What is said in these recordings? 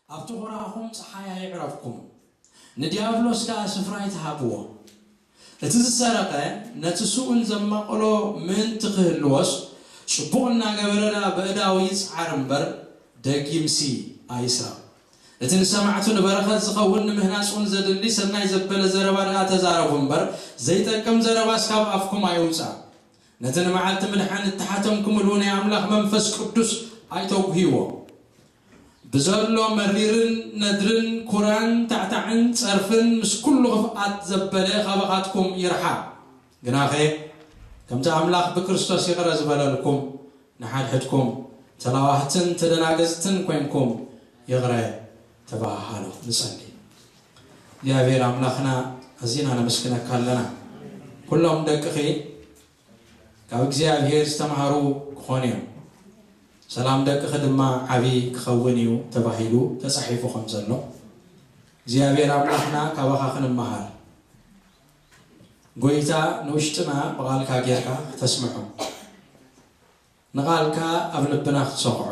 ኣብቲ ኹራኹም ጸሓይ ኣይዕረፍኩም፣ ንዲያብሎስ ከኣ ስፍራ ኣይትሃብዎ። እቲ ዝሰረቐ ነቲ ስኡን ዘማቐሎ ምእንቲ ክህልዎስ፣ ጽቡቕ እናገበረ ደኣ በእዳው ይጽዓር እምበር፣ ደጊምሲ ኣይስረቕ። እቲ ንሰማዕቱ ንበረኸት ዝኸውን ንምህናጽ እውን ዘድሊ ሰናይ ዘበለ ዘረባ ደኣ ተዛረቡ እምበር፣ ዘይጠቅም ዘረባስ ካብ ኣፍኩም ኣይውጻእ። ነቲ ንመዓልቲ ምድሓን እተሓተምኩምሉ ናይ ኣምላኽ መንፈስ ቅዱስ ኣይተጉህይዎ። ብዘሎ መሪርን ነድርን ኩራን ታዕታዕን ጸርፍን ምስ ኩሉ ክፍኣት ዘበለ ካባኻትኩም ይርሓቕ። ግናኸ ከምቲ ኣምላኽ ብክርስቶስ ይቕረ ዝበለልኩም ንሓድሕድኩም ተላዋህትን ተደናገጽትን ኮይንኩም ይቕረ ተባሃሃሉ። ንጸሊ። እግዚኣብሔር ኣምላኽና ኣዚና ነመስግነካ ኣለና። ኩሎም ደቅኺ ካብ እግዚኣብሔር ዝተምሃሩ ክኾኑ እዮም። ሰላም ደቅኺ ድማ ዓቢ ክኸውን እዩ ተባሂሉ ተጻሒፉ ከም ዘሎ እግዚኣብሔር ኣምላኽና ካባኻ ክንመሃር። ጎይታ ንውሽጥና ብቓልካ ጌርካ ክተስምዖ፣ ንቓልካ ኣብ ልብና ክትሰኹዖ፣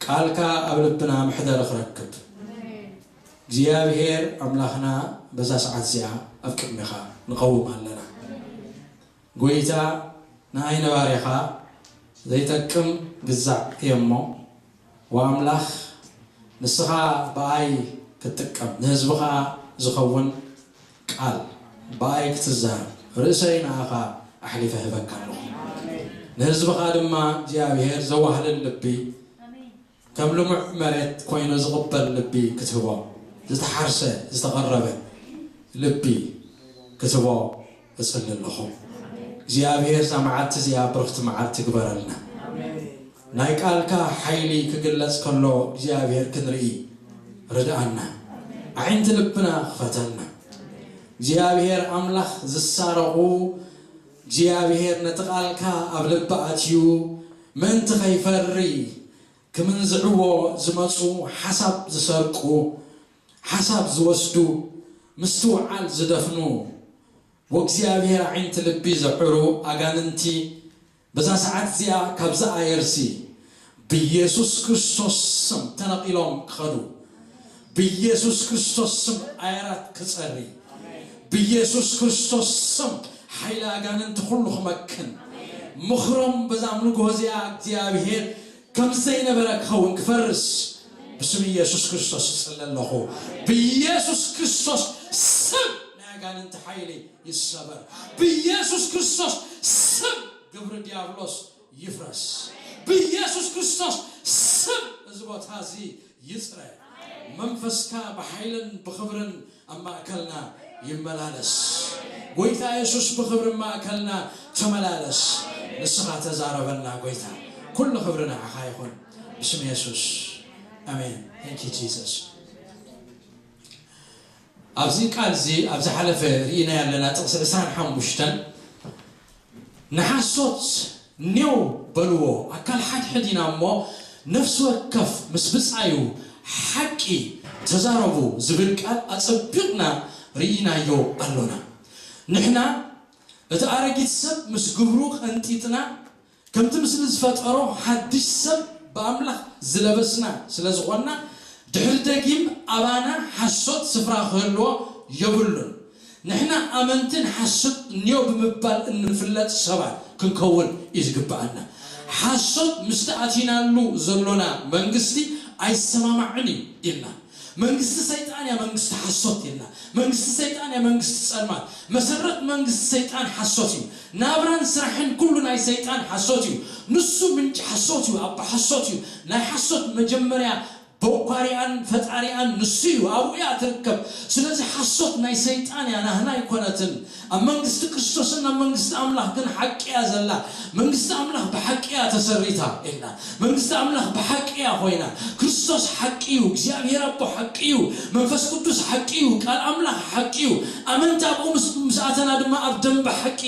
ቃልካ ኣብ ልብና መሕደሪ ክረክብ እግዚኣብሔር ኣምላኽና በዛ ሰዓት እዚኣ ኣብ ቅድሚኻ ንቐውም ኣለና። ጎይታ ንኣይ ንባርያኻ ዘይጠቅም ግዛዕ እየ እሞ፣ ወኣምላኽ ንስኻ ብኣይ ክትጥቀም፣ ንህዝብኻ ዝኸውን ቃል ብኣይ ክትዛረብ ርእሰይ ንኣኻ ኣሕሊፈ ህበካ ኣለኹ። ንህዝብኻ ድማ እግዚኣብሔር ዘዋህልል ልቢ፣ ከም ልሙዕ መሬት ኮይኑ ዝቕበል ልቢ ክትህቦ፣ ዝተሓርሰ ዝተቐረበ ልቢ ክትህቦ እጽሊ ኣለኹ። እግዚኣብሔር እዛ መዓልቲ እዚኣ ብርኽቲ መዓልቲ ግበረልና። ናይ ቃልካ ሓይሊ ክግለጽ ከሎ እግዚኣብሔር ክንርኢ ርድኣና። ኣዒንቲ ልብና ክፈተልና። እግዚኣብሔር ኣምላኽ ዝሳረቑ እግዚኣብሔር ነቲ ቃልካ ኣብ ልቢ ኣትዩ ምእንቲ ከይፈሪ ክምንዝዕዎ ዝመጹ ሓሳብ ዝሰርቁ ሓሳብ ዝወስዱ ምስትውዓል ዝደፍኑ ወእግዚኣብሔር ኣዒንቲ ልቢ ዘዕሩ ኣጋንንቲ በዛ ሰዓት እዚኣ ካብዛ ኣየርሲ ብኢየሱስ ክርስቶስ ስም ተነቒሎም ክኸዱ፣ ብኢየሱስ ክርስቶስ ስም ኣየራት ክጸሪ፣ ብኢየሱስ ክርስቶስ ስም ሓይሊ ኣጋንንቲ ኩሉ ክመክን፣ ምኽሮም በዛ ምንግሆ እዚኣ እግዚኣብሔር ከም ዘይነበረ ክኸውን ክፈርስ ብስም ኢየሱስ ክርስቶስ እጽሊ ኣለኹ። ብኢየሱስ ክርስቶስ ስም ናይ ኣጋንንቲ ሓይሊ ይሰበር። ብኢየሱስ ክርስቶስ ስም ግብሪ ዲያብሎስ ይፍረስ። ብኢየሱስ ክርስቶስ ስም እዚ ቦታ እዚ ይጽረ። መንፈስካ ብሓይልን ብኽብርን ኣብ ማእከልና ይመላለስ። ጎይታ የሱስ ብኽብሪ ማእከልና ተመላለስ። ንስኻ ተዛረበና ጎይታ። ኩሉ ክብሪ ንዓኻ ይኹን። ብስም የሱስ። ኣሜን። Thank you Jesus። ኣብዚ ቃል እዚ ኣብ ዝሓለፈ ርኢና ያለና ጥቕሲ ዕስራን ሓሙሽተን ንሓሶት ኔው በልዎ ኣካል ሓድሕድ ኢና እሞ ነፍሲ ወከፍ ምስ ብጻዩ ሓቂ ተዛረቡ ዝብል ቃል ኣጸቢቕና ርኢናዮ ኣሎና። ንሕና እቲ ኣረጊት ሰብ ምስ ግብሩ ቀንጢጥና ከምቲ ምስሊ ዝፈጠሮ ሓድሽ ሰብ ብኣምላኽ ዝለበስና ስለ ዝኾንና ድሕሪ ደጊም ኣባና ሓሶት ስፍራ ክህልዎ የብሉን። ንሕና ኣመንትን ሓሶት እኒዮ ብምባል እንፍለጥ ሰባት ክንከውን እዩ ዝግብኣና። ሓሶት ምስቲ ኣቲናሉ ዘሎና መንግስቲ ኣይሰማማዕን እዩ ኢልና። መንግስቲ ሰይጣን እያ መንግስቲ ሓሶት ኢልና። መንግስቲ ሰይጣን እያ መንግስቲ ጸልማት። መሰረት መንግስቲ ሰይጣን ሓሶት እዩ። ናብራን ስራሕን ኩሉ ናይ ሰይጣን ሓሶት እዩ። ንሱ ምንጪ ሓሶት እዩ፣ ኣባ ሓሶት እዩ። ናይ ሓሶት መጀመርያ በኳሪኣን ፈጣሪኣን ንሱ እዩ፣ ኣብኡ እያ ትርከብ። ስለዚ ሓሶት ናይ ሰይጣን እያ፣ ናህና ኣይኮነትን። ኣብ መንግስቲ ክርስቶስን ኣብ መንግስቲ ኣምላኽ ግን ሓቂ እያ ዘላ። መንግስቲ ኣምላኽ ብሓቂ እያ ተሰሪታ ኢልና። መንግስቲ ኣምላኽ ብሓቂ እያ ኮይና። ክርስቶስ ሓቂ እዩ፣ እግዚኣብሔር ኣቦ ሓቂ እዩ፣ መንፈስ ቅዱስ ሓቂ እዩ፣ ቃል ኣምላኽ ሓቂ እዩ። ኣመንቲ ኣብኡ ምስ ምስ ኣተና ድማ ኣብ ደንበ ሓቂ፣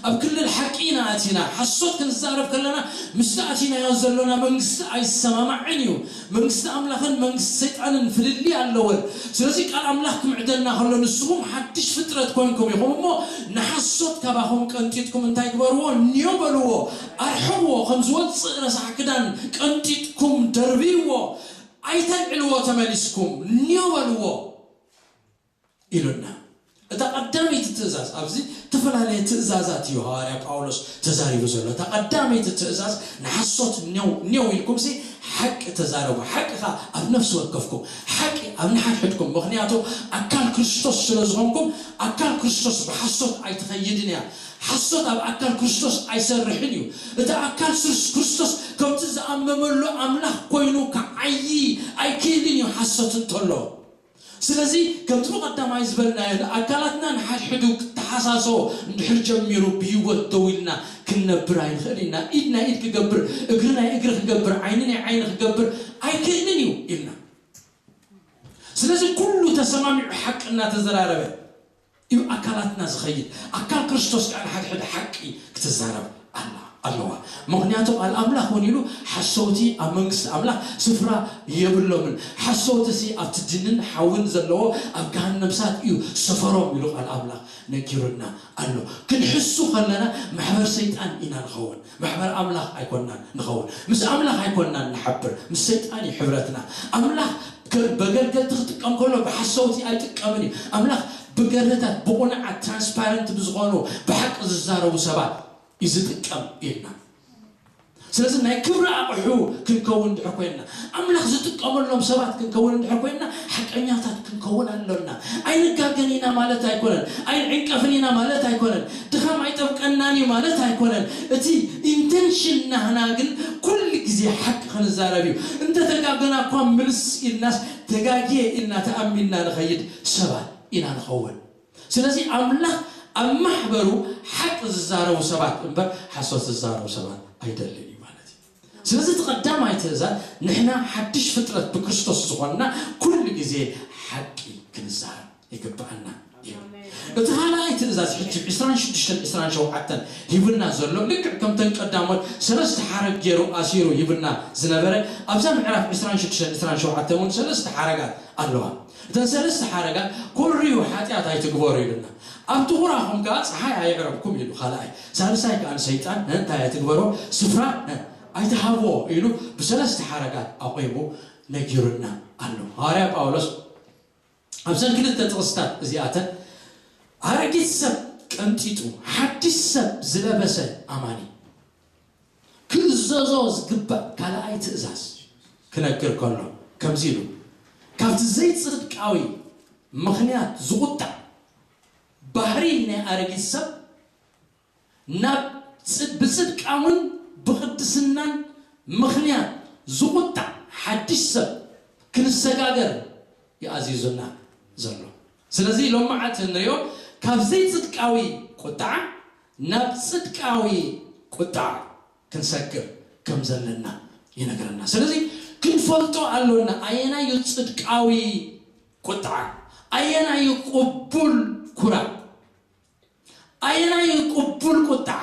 ኣብ ክልል ሓቂ ኢና ኣቲና። ሓሶት ክንዛረብ ከለና ምስቲ ኣቲናዮ ዘሎና መንግስቲ ኣይሰማማዕን እዩ። መንግስቲ ኣምላኽን መንግስቲ ሰይጣንን ፍልልይ ኣለወን። ስለዚ ቃል ኣምላኽ ክምዕደና ከሎ ንስኹም ሓድሽ ፍጥረት ኮንኩም ኢኹም እሞ ንሓሶት ካባኹም ቀንጢጥኩም እንታይ ግበርዎ? ንዮ በልዎ፣ ኣርሕቕዎ፣ ከም ዝወጽእ ረሳሕ ክዳን ቀንጢጥኩም ደርብይዎ። ኣይተልዕልዎ፣ ተመሊስኩም ኔው በልዎ ኢሉና። እታ ቀዳመይቲ ትእዛዝ፣ ኣብዚ ዝተፈላለየ ትእዛዛት እዩ ሃዋርያ ጳውሎስ ተዛሪቡ ዘሎ። እታ ቀዳመይቲ ትእዛዝ ንሓሶት ኔው፣ ኔው ኢልኩም ሲ ሓቂ ተዛረቡ። ሓቂ ኸኣ ኣብ ነፍሲ ወከፍኩም፣ ሓቂ ኣብ ንሓድሕድኩም። ምኽንያቱ ኣካል ክርስቶስ ስለ ዝኾንኩም፣ ኣካል ክርስቶስ ብሓሶት ኣይትኸይድን እያ። ሓሶት ኣብ ኣካል ክርስቶስ ኣይሰርሕን እዩ። እቲ ኣካል ስርስ ክርስቶስ ከምቲ ዝኣመመሉ ኣምላኽ ኮይኑ ክዓዪ ኣይክእልን እዩ ሓሶት እንተሎ። ስለዚ ከምቲ ብቐዳማይ ዝበልናዮ ኣካላትና ንሓድሕዱ ክተሓሳሰቦ እንድሕር ጀሚሩ ብህይወት ደው ኢልና ክንነብር ኣይንኽእል ኢና። ኢድ ናይ ኢድ ክገብር፣ እግሪ ናይ እግሪ ክገብር፣ ዓይኒ ናይ ዓይኒ ክገብር ኣይክእልን እዩ ኢልና። ስለዚ ኩሉ ተሰማሚዑ ሓቂ እናተዘራረበ እዩ ኣካላትና ዝኸይድ። ኣካል ክርስቶስ ከዓ ንሓድሕድ ሓቂ ክትዛረብ ኣላ ኣለዋ። ምኽንያቱ ቃል ኣምላኽ እውን ኢሉ ሓሰውቲ ኣብ መንግስቲ ኣምላኽ ስፍራ የብሎምን። ሓሰውቲ ሲ ኣብቲ ድንን ሓውን ዘለዎ ኣብ ገሃነም እሳት እዩ ሰፈሮም ኢሉ ቃል ኣምላኽ ነጊሩና ኣሎ። ክንሕሱ ከለና ማሕበር ሰይጣን ኢና ንኸውን፣ ማሕበር ኣምላኽ ኣይኮናን ንኸውን። ምስ ኣምላኽ ኣይኮናን ንሓብር፣ ምስ ሰይጣን እዩ ሕብረትና። ኣምላኽ ከም በገልገልቲ ክጥቀም ከሎ ብሓሰውቲ ኣይጥቀምን እዩ። ኣምላኽ ብገርህታት፣ ብቑኑዓት፣ ትራንስፓረንት ብዝኾኑ፣ ብሓቂ ዝዛረቡ ሰባት እዩ ዝጥቀም ኢልና። ስለዚ ናይ ክብሪ ኣቕሑ ክንከውን ድሕር ኮይንና፣ ኣምላኽ ዝጥቀመሎም ሰባት ክንከውን ድሕር ኮይንና፣ ሓቀኛታት ክንከውን ኣሎና። ኣይንጋገን ኢና ማለት ኣይኮነን፣ ኣይንዕንቀፍን ኢና ማለት ኣይኮነን፣ ድኻም ኣይጠብቀናን እዩ ማለት ኣይኮነን። እቲ ኢንቴንሽን ናህና ግን ኩሉ ግዜ ሓቂ ክንዛረብ እዩ። እንተተጋገና እኳ ምልስ ኢልናስ፣ ተጋግየ ኢልና ተኣሚንና ንኸይድ ሰባት ኢና ንኸውን። ስለዚ ኣምላኽ ኣብ ማሕበሩ ሓቂ ዝዛረቡ ሰባት እምበር ሓሶት ዝዛረቡ ሰባት ኣይደልን እዩ ማለት እዩ። ስለዚ እቲ ቀዳማይ ትእዛዝ፣ ንሕና ሓድሽ ፍጥረት ብክርስቶስ ዝኾንና ኩሉ ግዜ ሓቂ ክንዛረብ ይግብኣና እዩ። እቲ ካልኣይ ትእዛዝ ሕጂ ዕስራን ሽዱሽተን ዕስራን ሸውዓተን ሂቡና ዘሎ፣ ልክዕ ከምተን ቀዳሞት ሰለስተ ሓረግ ገይሩ ኣሲሩ ሂቡና ዝነበረ፣ ኣብዛ ምዕራፍ ዕስራን ሽዱሽተን ዕስራን ሸውዓተን እውን ሰለስተ ሓረጋት ኣለዋ። እተን ሰለስተ ሓረጋት፣ ኮርዩ ሓጢኣት ኣይትግበሩ ኢሉና። ኣብቲ ኩራኹም ከኣ ጸሓይ ኣየዕረብኩም ኢሉ ካልኣይ። ሳልሳይ ከኣ ንሰይጣን እንታይ ኣይትግበሮ፣ ስፍራ ኣይትሃብዎ ኢሉ ብሰለስተ ሓረጋት ኣቑሙ ነጊሩና ኣሎ። ሃዋርያ ጳውሎስ ኣብዘን ክልተ ጥቕስታት እዚኣተን፣ ኣረጊት ሰብ ቀንጢጡ ሓድሽ ሰብ ዝለበሰ ኣማኒ ክእዘዞ ዝግባእ ካልኣይ ትእዛዝ ክነግር ከሎ ከምዚ ኢሉ፣ ካብቲ ዘይጽድቃዊ ምኽንያት ዝቑጣዕ ባህሪ ናይ ኣረጊት ሰብ ናብ ጽድ-፣ ብጽድቃውን ብቕድስናን ምኽንያት ዝቑጣዕ ሓድሽ ሰብ ክንሰጋገር ይኣዚዙና ዘሎ። ስለዚ ሎም መዓልቲ እንሪኦ ካብ ዘይጽድቃዊ ቁጣዓ ናብ ጽድቃዊ ቁጣዓ ክንሰግር ከም ዘለና ይነግረና። ስለዚ ክንፈልጦ ኣሎና ኣየናይ እዩ ጽድቃዊ ቁጣዓ፣ ኣየናይ እዩ ቅቡል ኩራ፣ ኣየናይ እዩ ቅቡል ቁጣዓ፣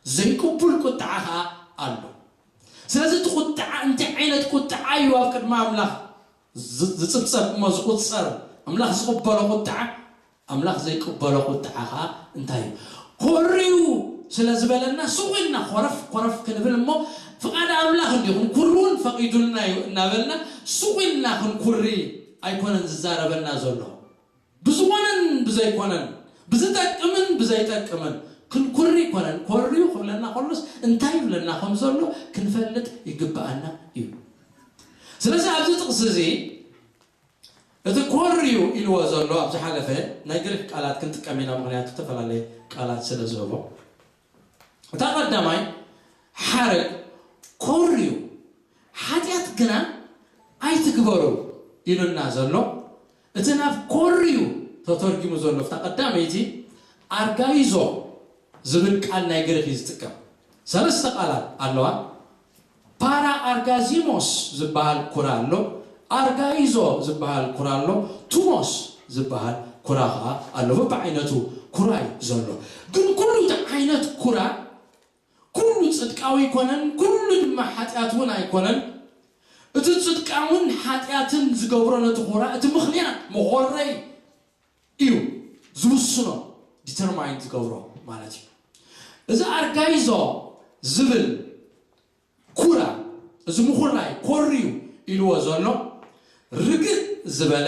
ዘይቅቡል ቁጣዓ ኸዓ ኣሎ። ስለዚ እቲ ቁጣዓ እንታይ ዓይነት ቁጣዓ እዩ ኣብ ቅድሚ ኣምላኽ ዝ-፣ ዝጽብጸብ እሞ ዝቁጸር፣ ኣምላኽ ዝቕበሎ ቁጣዓ፣ ኣምላኽ ዘይቅበሎ ቁጣዓ ኸዓ እንታይ እዩ? ኮርዩ ስለ ዝበለና ሱቕ ኢልና ኮረፍ ኮረፍ ክንብል እሞ ፍቓድ ኣምላኽ እንዲኹም ኩርውን ፈቒዱልና እዩ እናበልና ሱቕ ኢልና ክንኩሪ ኣይኮነን ዝዛረበና ዘሎ። ብዝኾነን ብዘይኮነን፣ ብዝጠቅምን ብዘይጠቅምን ክንኩሪ ኣይኮነን። ኮርዩ ክብለና ከሎስ እንታይ ይብለና ከም ዘሎ ክንፈልጥ ይግብኣና እዩ። ስለዚ ኣብዚ ጥቕሲ እዚ እቲ ኮርዩ ኢልዎ ዘሎ ኣብ ዝሓለፈ ናይ ግሪክ ቃላት ክንጥቀም ኢና፣ ምኽንያቱ ዝተፈላለየ ቃላት ስለ ዝህቦ። እታ ቀዳማይ ሓረግ ኮርዩ ሓጢኣት ግና ኣይትግበሩ ኢሉና ዘሎ፣ እቲ ናብ ኮርዩ ተተርጊሙ ዘሎ፣ እታ ቀዳመይቲ ኣርጋይዞ ዝብል ቃል ናይ ግሪክ እዩ ዝጥቀም። ሰለስተ ቃላት ኣለዋ። ፓራ ኣርጋዚሞስ ዝበሃል ኩራ ኣሎ፣ ኣርጋይዞ ዝበሃል ኩራ ኣሎ፣ ቱሞስ ዝበሃል ኩራ ኸዓ ኣሎ። በብዓይነቱ ኩራ እዩ ዘሎ። ግን ኩሉ እቲ ዓይነት ኩራ ኩሉ ጽድቃዊ ኣይኮነን፣ ኩሉ ድማ ሓጢኣት እውን ኣይኮነን። እቲ ጽድቃውን ሓጢኣትን ዝገብሮ ነቲ ኩራ፣ እቲ ምኽንያት መኾረይ እዩ ዝውስኖ፣ ዲተርማይን ዝገብሮ ማለት እዩ። እዚ ኣርጋይዞ ዝብል ኩራ፣ እዚ ምኹራይ ኮርዩ ኢልዎ ዘሎ ርግእ ዝበለ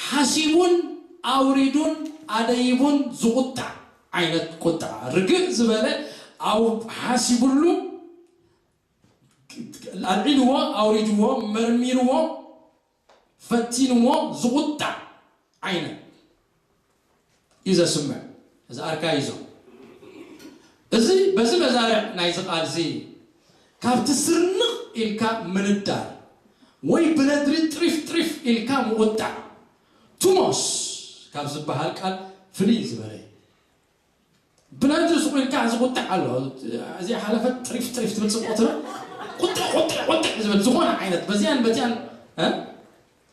ሓሲቡን ኣውሪዱን ኣደይቡን ዝቑጣዕ ዓይነት ቁጣዕ። ርግእ ዝበለ ሓሲቡሉ ኣልዒልዎ ኣውሪድዎ መርሚርዎ ፈቲንዎ ዝቑጣዕ ዓይነት እዩ ዘስምዕ። እዚ ኣርካይዞ እዚ በዚ መዛርዕ ናይዚ ቃል እዚ ካብቲ ስርንቕ ኢልካ ምንዳር ወይ ብነድሪ ጥሪፍ ጥሪፍ ኢልካ ምቑጣዕ ቱሞስ ካብ ዝበሃል ቃል ፍልይ ዝበለ እዩ። ብነድሪ ስቕ ኢልካ ዝቑጣዕ ኣሎ። እዚኣ ሓለፈት ጥሪፍ ጥሪፍ ትብል ጽቡቕ ትብል ቁጥዕ ቁጥዕ ቁጥዕ ዝብል ዝኾነ ዓይነት በዚያን በዚያን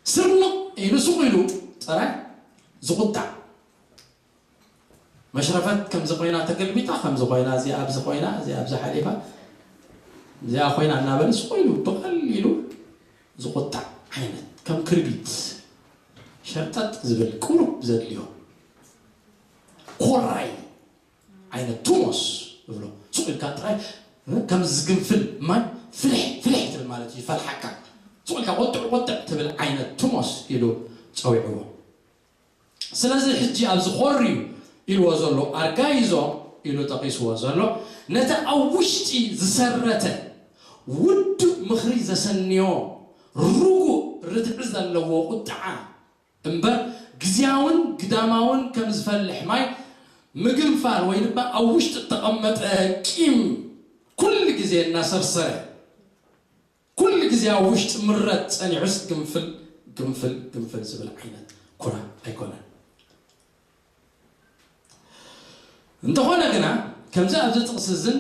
ስርንቕ ኢሉ ስቕ ኢሉ ጥራይ ዝቑጣዕ። መሽረፈት ከምዚ ኮይና ተገልቢጣ ከምዚ ኮይና እዚኣ ኣብዚ ኮይና እዚኣ ኣብዚ ሓሊፋ እዚኣ ኮይና እናበለ ስቕ ኢሉ ብቐሊሉ ዝቑጣዕ ዓይነት ከም ክርቢት ሸርጠጥ ዝብል ቁሩብ ዘድልዮ ኮራይ ዓይነት ቱሞስ ይብሎ። ስቕ ኢልካ ጥራይ ከም ዝግንፍል ማይ ፍልሕ ፍልሕ ትብል ማለት እዩ። ይፈልሓካ ስቕ ኢልካ ቆጥዕ ቆጥዕ ትብል ዓይነት ቱሞስ ኢሉ ጸዊዕዎ። ስለዚ ሕጂ ኣብዚ ኮርዩ ኢልዎ ዘሎ ኣርጋይዞ ኢሉ ጠቒስዎ ዘሎ ነቲ ኣብ ውሽጢ ዝሰረተ ውዱእ ምኽሪ ዘሰንዮ ርጉእ ርትዒ ዘለዎ ቁጥዓ እምበር ግዝያውን ግዳማውን ከም ዝፈልሕ ማይ ምግንፋል ወይ ድማ ኣብ ውሽጢ እተቐመጠ ቂም ኩሉ ግዜ እናሰርሰረ ኩሉ ግዜ ኣብ ውሽጢ ምረት ጸኒሑስ ግንፍል ግንፍል ግንፍል ዝብል ዓይነት ኩራ ኣይኮነን። እንተኾነ ግና ከምዚ ኣብዚ ጥቕሲ እዝን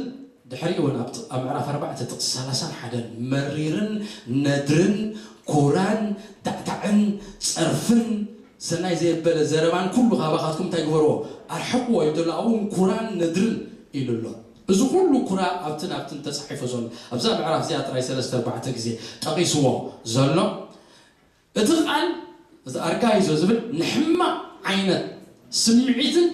ድሕሪኡ እውን ኣብ ምዕራፍ ኣርባዕተ ጥቕሲ ሰላሳን ሓደን መሪርን ነድርን ኩራን ታዕታዕን ጸርፍን ሰናይ ዘየበለ ዘረባን ኩሉ ካባኻትኩም እንታይ ግበርዎ ኣርሕቕዎ እዩ ዘሎ ኣብኡ ኩራን ነድርን ኢሉ ኣሎ። እዚ ኩሉ ኩራ ኣብትን ኣብትን ተጻሒፉ ዘሎ ኣብዛ ምዕራፍ እዚኣ ጥራይ ሰለስተ ኣርባዕተ ግዜ ጠቒስዎ ዘሎ እቲ ቃል እዚ ኣርጋይዞ ዝብል ንሕማቕ ዓይነት ስምዒትን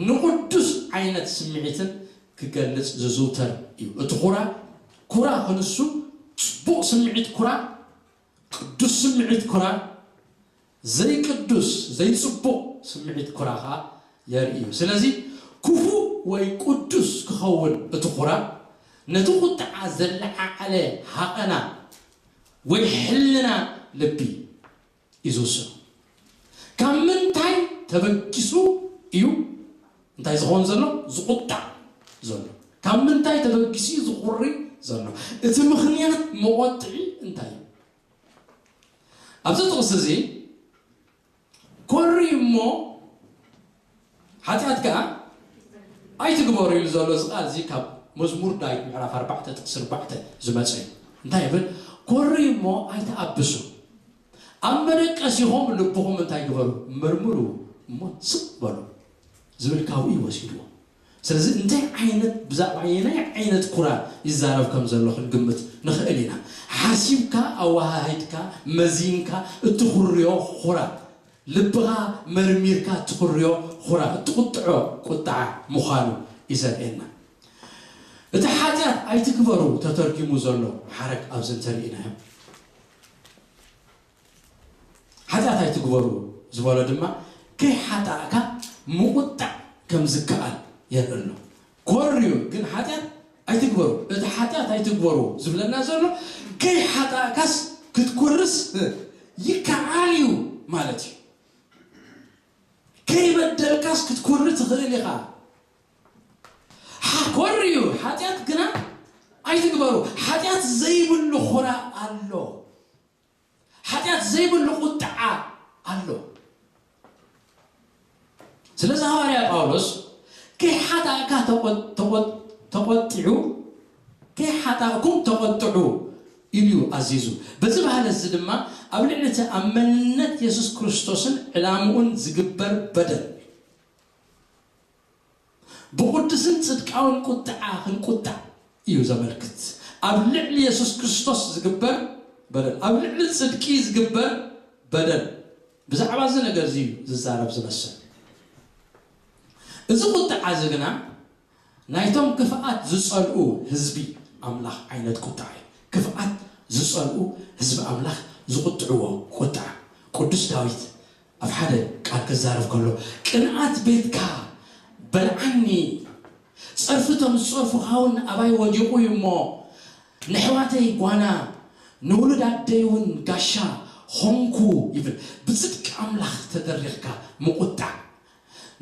ንቕዱስ ዓይነት ስምዒትን ክገልጽ ዝዝውተር እዩ። እቲ ኩራ ኩራ ክንሱ ጽቡቕ ስምዒት ኩራ ቅዱስ ስምዒት ኩራ ዘይቅዱስ ዘይጽቡቕ ስምዒት ኩራ ኸዓ የርኢ እዩ። ስለዚ ክፉእ ወይ ቅዱስ ክኸውን እቲ ኩራ ነቲ ቁጥዓ ዘለዓዓለ ሃቐና ወይ ሕልና ልቢ እዩ ዝውስኖ። ካብ ምንታይ ተበጊሱ እዩ እንታይ ዝኸውን ዘሎ ዝቁጣዕ ዘሎ? ካብ ምንታይ ተበጊሱ እዩ ዝኹሪ ዘሎ? እቲ ምኽንያት መቖጥዒ እንታይ እዩ? ኣብዚ ጥቕሲ እዚ ኮሪ እሞ ሓጢኣት ከኣ ኣይትግበሩ ኢሉ ዘሎ እዚ ቃል እዚ ካብ መዝሙር ዳዊት ምዕራፍ ኣርባዕተ ጥቕሲ ኣርባዕተ ዝመጸ እዩ። እንታይ ይብል? ኮሪ እሞ ኣይትኣብሱ፣ ኣብ መደቀሲኹም ልብኹም እንታይ ግበሩ? መርምሩ እሞ ስቕ በሉ ዝብል ካብኡ እዩ ወሲድዎ። ስለዚ እንታይ ዓይነት ብዛዕባ ኣየናይ ዓይነት ኩራ ይዛረብ ከም ዘሎ ክንግምት ንኽእል ኢና። ሓሲብካ ኣወሃሂድካ መዚንካ እትኹርዮ ኩራ ልብኻ መርሚርካ እትኹርዮ ኹራ እትቑጥዖ ቁጥዓ ምዃኑ እዩ ዘርእየና። እቲ ሓጢኣት ኣይትግበሩ ተተርጊሙ ዘሎ ሓረግ ኣብዚ እንተርኢናዮ ሓጢኣት ኣይትግበሩ ዝበሎ ድማ ከይሓጣእካ ምቁጣዕ ከም ዝከኣል የርኢ ኣሎ። ኮርዩ ግን ሓጢኣት ኣይትግበሩ፣ እቲ ሓጢኣት ኣይትግበሩ ዝብለና ዘሎ ከይሓጣእካስ ክትኮርስ ይከኣል እዩ ማለት እዩ። ከይበደልካስ ክትኮሪ ትኽእል ኢኻ። ኮርዩ ሓጢኣት ግና ኣይትግበሩ። ሓጢኣት ዘይብሉ ኹራ ኣሎ። ሓጢኣት ዘይብሉ ቁጥዓ ኣሎ። ስለዚ ሃዋርያ ጳውሎስ ከይሓጣእካ ተቖጢዑ ከይሓጣእኩም ተቖጥዑ ኢሉ እዩ ኣዚዙ። በዚ ባህለ እዚ ድማ ኣብ ልዕሊ እቲ ኣብ መንነት የሱስ ክርስቶስን ዕላምኡን ዝግበር በደል ብቕዱስን ጽድቃውን ቁጥዓ ክንቁጣዕ እዩ ዘመልክት። ኣብ ልዕሊ የሱስ ክርስቶስ ዝግበር በደል፣ ኣብ ልዕሊ ጽድቂ ዝግበር በደል፣ ብዛዕባ እዚ ነገር እዚ እዩ ዝዛረብ ዝመስል። እዚ ቁጥዓ እዚ ግና ናይቶም ክፍኣት ዝጸልኡ ህዝቢ ኣምላኽ ዓይነት ቁጥዓ እዩ። ክፍኣት ዝጸልኡ ህዝቢ ኣምላኽ ዝቑጥዕዎ ቁጥዓ። ቅዱስ ዳዊት ኣብ ሓደ ቃል ክዛረብ ከሎ፣ "ቅንኣት ቤትካ በልዓኒ፣ ጸርፊ እቶም ዝጸርፉኻ እውን ኣባይ ወዲቑ እዩ እሞ፣ ነሕዋተይ ጓና፣ ንውሉድ ኣደይ እውን ጋሻ ኾንኩ" ይብል። ብጽድቂ ኣምላኽ ተደሪኽካ ምቑጣዕ፣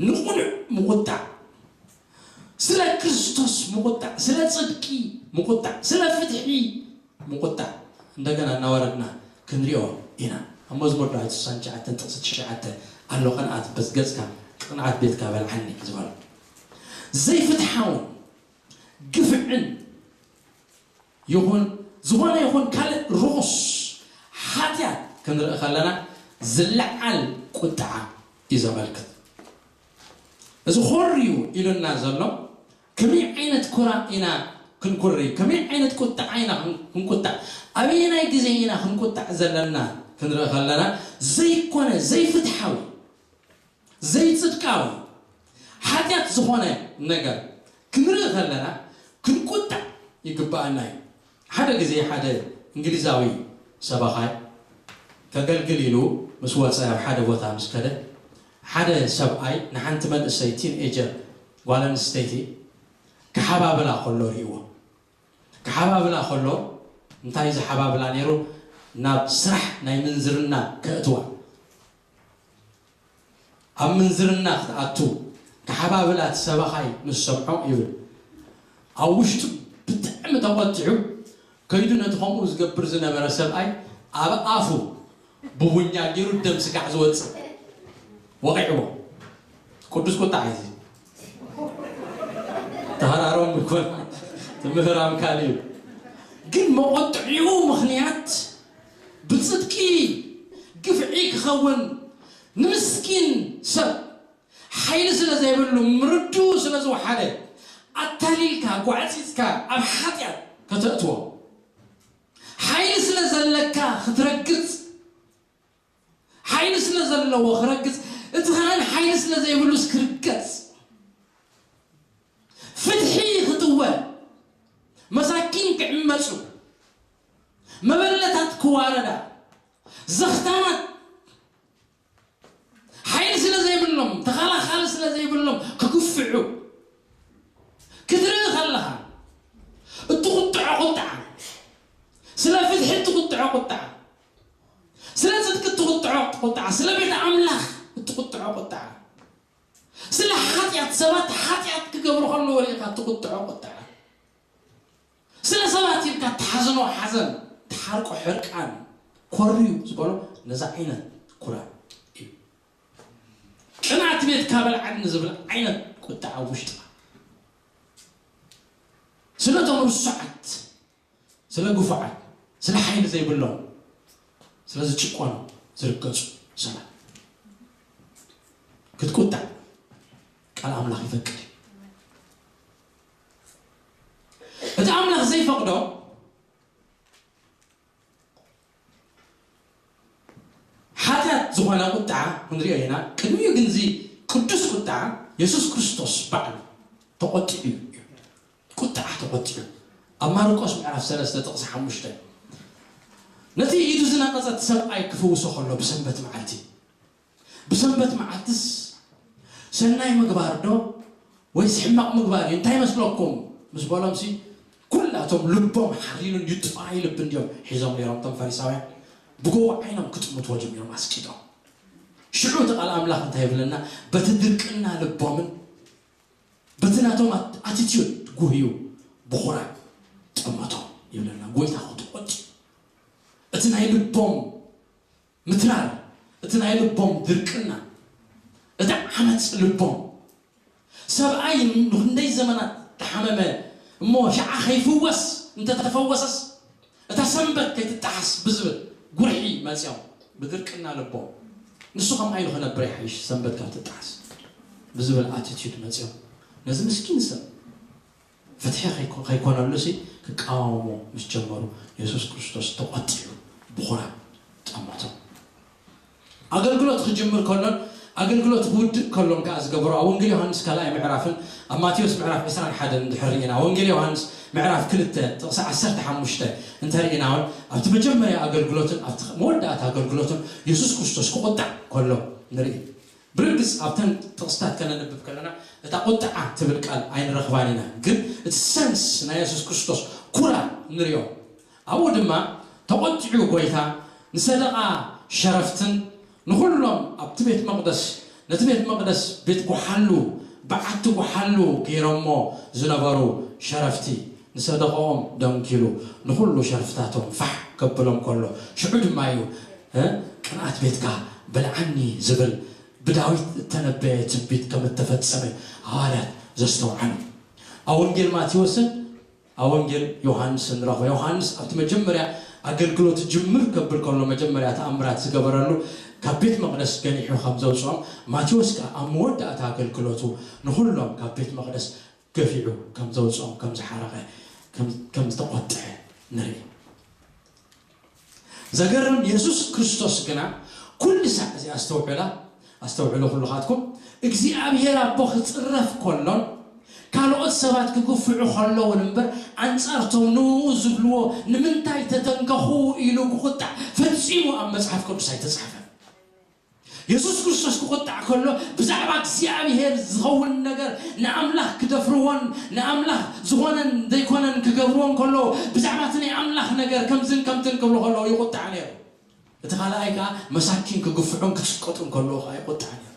ንቕኑዕ ምቑጣዕ፣ ስለ ክርስቶስ ምቑጣዕ፣ ስለ ጽድቂ ምቑጣዕ፣ ስለ ፍትሒ ምቑጣዕ እንደገና እናወረድና ክንሪኦ ኢና። ኣብ መዝሙር ዳዊት ስሳን ትሽዓተን ጥቕሲ ትሽዓተ ኣሎ፣ "ቅንኣት በዝ ገጽካ፣ ቅንኣት ቤትካ በልዓኒ" ዝበሎ። ዘይፍትሓውን ግፍዕን ይኹን ዝኾነ ይኹን ካልእ ርኹስ ሓጢኣት ክንርኢ ከለና ዝለዓል ቁጥዓ እዩ ዘመልክት። እዚ ኾር እዩ ኢሉና ዘሎ ከመይ ዓይነት ኩራ ኢና ክንኩሪ፣ ከመይ ዓይነት ቁጥዓ ኢና ክንቁጣዕ፣ ኣበየናይ ግዜ ኢና ክንቁጣዕ ዘለና ክንርኢ ከለና ዘይኮነ ዘይፍትሓዊ ዘይጽድቃዊ ሓጢኣት ዝኾነ ነገር ክንርኢ ከለና ክንቁጣዕ ይግብኣና እዩ። ሓደ ግዜ ሓደ እንግሊዛዊ ሰባኻይ ከገልግል ኢሉ ምስ ወጸ፣ ኣብ ሓደ ቦታ ምስ ከደ ሓደ ሰብኣይ ንሓንቲ መንእሰይ ቲን ኤጀር ጓል ኣንስተይቲ ክሓባብላ ከሎ ርእይዎ። ክሓባብላ ከሎ እንታይ ዝሓባብላ ነይሩ? ናብ ስራሕ ናይ ምንዝርና ከእትዋ፣ ኣብ ምንዝርና ክትኣቱ ክሓባብላ እቲ ሰባኻይ ምስ ሰምዖ ይብል፣ ኣብ ውሽጡ ብጣዕሚ ተቖጢዑ ከይዱ ነቲ ከምኡ ዝገብር ዝነበረ ሰብኣይ ኣብ ኣፉ ብቡኛ ገይሩ ደም ስጋዕ ዝወፅእ ወቒዕዎ። ቅዱስ ቁጣዕ እዩ። ተሃራሮም ይኮን ትምህራም ካልእ እዩ። ግን መቆጥዒኡ ምኽንያት ብጽድቂ ግፍዒ ክኸውን ንምስኪን ሰብ ሓይሊ ስለ ዘይብሉ ምርድኡ ስለ ዝወሓደ ኣታሊልካ ጓዕጺጽካ ኣብ ሓጢኣት ከተእትዎ ሓይሊ ስለ ዘለካ ክትረግጽ ሓይሊ ስለ ዘለዎ ክረግጽ እቲ ኸኣን ሓይሊ ስለ ዘይብሉስ ክርገጽ ፍትሒ ክጥወ መሳኪን ክዕመጹ መበለታት ክዋረዳ ዘኽታማት ሓይሊ ስለ ዘይብሎም ተኸላኻሊ ስለ ዘይብሎም ክግፍዑ ክትርኢ ከለኻ እትቁጥዖ ቁጥዓ ስለ ፍትሒ እትቁጥዖ ቁጥዓ ስለ ጽድቂ እትቁጥዖ ቁጥዓ ስለ ቤት ኣምላኽ እትቁጥዖ ቁጥዓ ስለ ሓጢኣት ሰባት ሓጢኣት ክገብሩ ከለዉ ርኢኻ እትቁጥዖ ቁጥዓ ስለ ሰባት ኢልካ እትሓዝኖ ሓዘን እትሓርቆ ሕርቃን ኮርዩ ዝበሎ ነዚ ዓይነት ኩራ እዩ። ቅንኣት ቤትካ በልዓኒ ዝብል ዓይነት ቁጥዓ ኣብ ውሽጥኻ ስለቶም ርሱዓት ስለ ግፉዓት ስለ ሓይሊ ዘይብሎም ስለ ዝጭቆኑ ዝርገጹ ሰባት ክትቁጣዕ ቃል ኣምላኽ ይፈቅድ እዩ። እቲ ኣምላኽ ዘይፈቕዶ ሓጢኣት ዝኾነ ቁጣዓ ክንሪኦ ኢና። ቅድሚኡ ግን እዚ ቅዱስ ቁጣዓ የሱስ ክርስቶስ ባዕሉ ተቖጢዑ እዩ። ቁጣዓ ተቖጢዑ ኣብ ማርቆስ ምዕራፍ ሰለስተ ጥቕሲ ሓሙሽተ ነቲ ኢዱ ዝነቐጸት ሰብኣይ ክፍውሶ ከሎ ብሰንበት መዓልቲ ብሰንበት መዓልትስ ሰናይ ምግባር ዶ ወይስ ሕማቕ ምግባር እዩ እንታይ መስለኩም ምስ በሎም ሲ ኩላቶም ልቦም ሓሪኑን ይጥፋይ ልቢ እንዲዮም ሒዞም ነይሮም እቶም ፈሪሳውያን ብጎቦ ዓይኖም ክጥምትዎ ጀሚሮም ኣስቂጦም ሽዑ እቲ ቃል ኣምላኽ እንታይ ይብለና በቲ ድርቅና ልቦምን በቲ ናቶም ኣቲትዩድ ጉህዩ ብኹራ ጠመቶም ይብለና ጎይታ ክትቆጭ እቲ ናይ ልቦም ምትራር እቲ ናይ ልቦም ድርቅና እቲ ዓመፅ ልቦም ሰብኣይ ንክንደይ ዘመናት ተሓመመ እሞ ሸዓ ከይፍወስ እንተተፈወሰስ እታ ሰንበት ከይትጠሓስ ብዝብል ጉርሒ መፅኦም ብድርቅና ልቦም ንሱ ከምኣ ኢሉ ክነብር ይሓይሽ ሰንበት ካብ ትጠሓስ ብዝብል ኣቲቲዩድ መፅኦም ነዚ ምስኪን ሰብ ፍትሒ ከይኮነሉ ሲ ክቃወሙ ምስ ጀመሩ የሱስ ክርስቶስ ተቆጢዑ ብኹራ ጠመቶም። ኣገልግሎት ክጅምር ከሎን ኣገልግሎት ክውድእ ከሎን ከኣ ዝገበሮ ኣብ ወንጌል ዮሃንስ ካልኣይ ምዕራፍን ኣብ ማቴዎስ ምዕራፍ ዕስራን ሓደን እንድሕር ርኢና፣ ወንጌል ዮሃንስ ምዕራፍ ክልተ ጥቕሲ ዓሰርተ ሓሙሽተ እንተ ርኢና እውን ኣብቲ መጀመርያ ኣገልግሎትን ኣብቲ መወዳእታ ኣገልግሎትን የሱስ ክርስቶስ ክቑጣዕ ከሎ ንርኢ። ብርግጽ ኣብተን ጥቕስታት ከነንብብ ከለና እታ ቁጥዓ ትብል ቃል ኣይንረኽባን ኢና፣ ግን እቲ ሰንስ ናይ የሱስ ክርስቶስ ኩራ ንሪኦ። ኣብኡ ድማ ተቖጢዑ ጎይታ ንሰደቓ ሸረፍትን ንኹሎም ኣብቲ ቤት መቕደስ፣ ነቲ ቤት መቕደስ ቤት ጓሓሉ፣ በዓቲ ጓሓሉ ገይሮሞ ዝነበሩ ሸረፍቲ ንሰደቓኦም ደንኪሉ ንኹሉ ሸርፍታቶም ፋሕ ከብሎም ከሎ ሽዑ ድማ እዩ እ፣ ቅንኣት ቤትካ በልዓኒ ዝብል ብዳዊት እተነበየ ትንቢት ከም እተፈጸመ ሃዋርያት ዘስተውዓሉ። ኣብ ወንጌል ማቴዎስን ኣብ ወንጌል ዮሃንስን ንረኽቦ። ዮሃንስ ኣብቲ መጀመርያ ኣገልግሎት ጅምር ከብል ከሎ መጀመርያ ተኣምራት ዝገበረሉ ካብ ቤት መቕደስ ገኒሑ ከም ዘውፅኦም፣ ማቴዎስ ከኣ ኣብ መወዳእታ ኣገልግሎቱ ንኹሎም ካብ ቤት መቕደስ ገፊዑ ከም ዘውፅኦም፣ ከም ዝሓረቐ፣ ከም ዝተቖጥዐ ንርኢ። ዘገርም የሱስ ክርስቶስ ግና ኩሉ ሳዕ እዚ ኣስተውዕላ ኣስተውዕሉ ኩልኻትኩም እግዚኣብሔር ኣቦ ክፅረፍ ከሎን ካልኦት ሰባት ክግፍዑ ከለውን እምበር ኣንፃርቶም ንኡ ዝብልዎ ንምንታይ ተተንከኹ ኢሉ ክቁጣዕ ፈፂሙ ኣብ መፅሓፍ ቅዱስ ኣይተፃሕፈን። የሱስ ክርስቶስ ክቁጣዕ ከሎ ብዛዕባ እግዚኣብሔር ዝኸውን ነገር ንኣምላኽ ክደፍርዎን ንኣምላኽ ዝኾነን ዘይኮነን ክገብርዎን ከሎ ብዛዕባ እቲ ናይ ኣምላኽ ነገር ከምዝን ከምትን ክብሉ ከለዉ ይቁጣዕ ነይሩ። እቲ ካልኣይ ከዓ መሳኪን ክግፍዑን ክስቀጡን ከለዉ ከዓ ይቁጣዕ ነይሩ።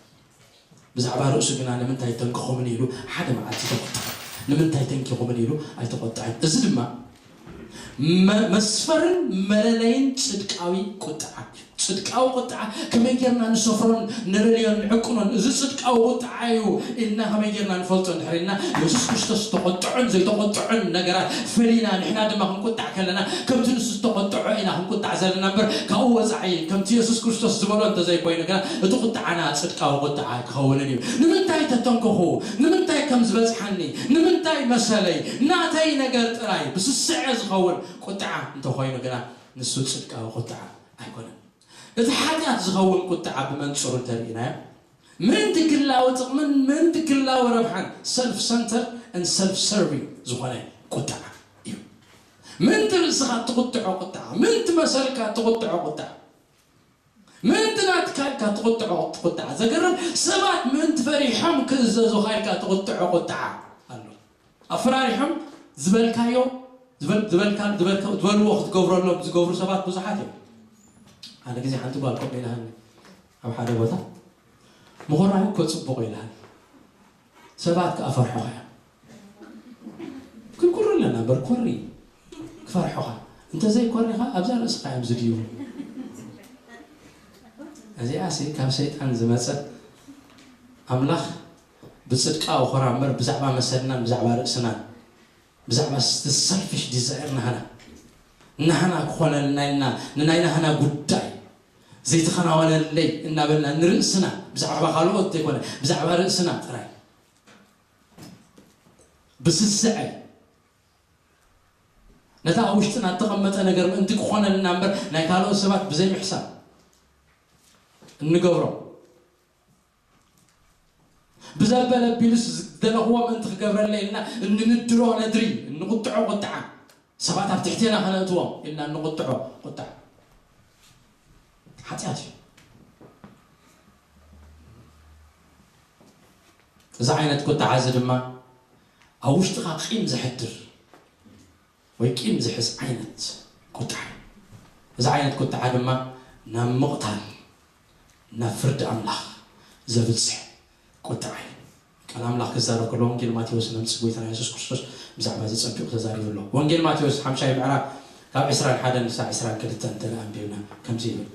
ብዛዕባ ርእሱ ግና ንምንታይ ተንክኹምኒ ኢሉ ሓደ መዓልቲ ተቆጥዐ። ንምንታይ ተንኪኹምኒ ኢሉ ኣይተቆጥዐን። እዚ ድማ መ- መስፈርን መለለይን ጽድቃዊ ቁጥዓ። ጽድቃዊ ቁጥዓ ከመይ ጌርና ንሰፍሮን ንለልዮን ንዕቅኖን፣ እዚ ጽድቃዊ ቁጥዓ እዩ ኢልና ከመይ ጌርና ንፈልጦ እንድሕር ኢልና፣ የሱስ ክርስቶስ ዝተቆጥዑን ዘይተቆጥዑን ነገራት ፈሊና ንሕና ድማ ክንቁጣዕ ከለና ከምቲ ንሱ ዝተቆጥዖ ኢና ክንቁጣዕ ዘለና እምበር ካብኡ ወፃዒ ከምቲ የሱስ ክርስቶስ ዝበሎ እንተዘይኮይኑ ግና እቲ ቁጥዓና ጽድቃዊ ቁጥዓ ኣይክኸውንን እዩ። ንምንታይ ተተንከኹ? ንምንታይ ከም ዝበፅሓኒ? ንምንታይ መሰለይ? ናተይ ነገር ጥራይ ብስስዐ ዝኸውን ቁጥዓ እንተኾይኑ ግና ንሱ ጽድቃዊ ቁጥዓ ኣይኮነን። እቲ ሓጢኣት ዝኸውን ቁጥዓ ብመንጽሩ እንተርኢናዮ ምእንቲ ግላዊ ጥቕምን ምእንቲ ግላዊ ረብሓን ሰልፍ ሰንተር ን ሰልፍ ሰርቪንግ ዝኾነ ቁጥዓ እዩ። ምእንቲ ርእስኻ ትቁጥዖ ቁጥዓ፣ ምእንቲ መሰልካ ትቁጥዖ ቁጥዓ፣ ምእንቲ ናትካ ኢልካ ትቁጥዖ ቁጥዓ። ዘገርም ሰባት ምእንቲ ፈሪሖም ክእዘዙኻ ኢልካ ትቁጥዖ ቁጥዓ ኣሎ። ኣፈራሪሖም ዝበልካዮ ዝበል- ዝበልካ ዝበልካ ዝበልዎ ክትገብረሎም ዝገብሩ ሰባት ብዙሓት እዮም። ሓደ ግዜ ሓንቲ ጓል ከምኡ ኢላሃኒ ኣብ ሓደ ቦታ ምኹራይ እኮ ጽቡቕ ኢላሃኒ። ሰባት ከኣ ፈርሖኻ እዮም። ክንኩሪ ኣለና እምበር ኮሪ ክፈርሖኻ እንተዘይኮሪኻ ኣብዛ ርእስኻ እዮም ዝድዩ። እዚኣ ሲ ካብ ሰይጣን ዝመጸት ኣምላኽ ብጽድቃዊ ኹራ እምበር ብዛዕባ መሰልናን ብዛዕባ ርእስናን ብዛዕባ selfish desire ናህና ናህና ክኾነልና ኢልና ንናይ ናህና ጉዳይ ዘይተኸናወነለይ እናበልና ንርእስና ብዛዕባ ካልኦት ዘይኮነ ብዛዕባ ርእስና ጥራይ ብስስዐ ነታ ኣብ ውሽጥና እተቐመጠ ነገር ምእንቲ ክኾነልና እምበር ናይ ካልኦት ሰባት ብዘይምሕሳብ እንገብሮ ብዘበለ ቢሉስ ዝደለኽዎ ምእንቲ ክገብረለይ ኢልና እንንድሮ ነድሪ እንቁጥዖ ቁጥዓ ሰባት ኣብ ትሕቴና ከነእትዎም ኢልና እንቁጥዖ ቁጥዓ ሓጢኣት እዩ። እዚ ዓይነት ቁጥዓ እዚ ድማ ኣብ ውሽጥኻ ቂም ዘሕድር ወይ ቂም ዝሕዝ ዓይነት ቁጥዓ እዩ። እዚ ዓይነት ቁጥዓ ድማ ናብ ምቕታል ናብ ፍርዲ ኣምላኽ ዘብጽሕ ቁጥዓ እዩ። ቃል ኣምላኽ ክዛረብ ከሎ ወንጌል ማቴዎስ ነምጽ ጎይታና የሱስ ክርስቶስ ብዛዕባ እዚ ጸቢቑ ተዛሪቡ ኣሎ። ወንጌል ማቴዎስ ሓምሻይ ምዕራፍ ካብ ዕስራን ሓደን ክሳብ ዕስራን ክልተን እንተ ኣንቢብና ከምዚ ይብል።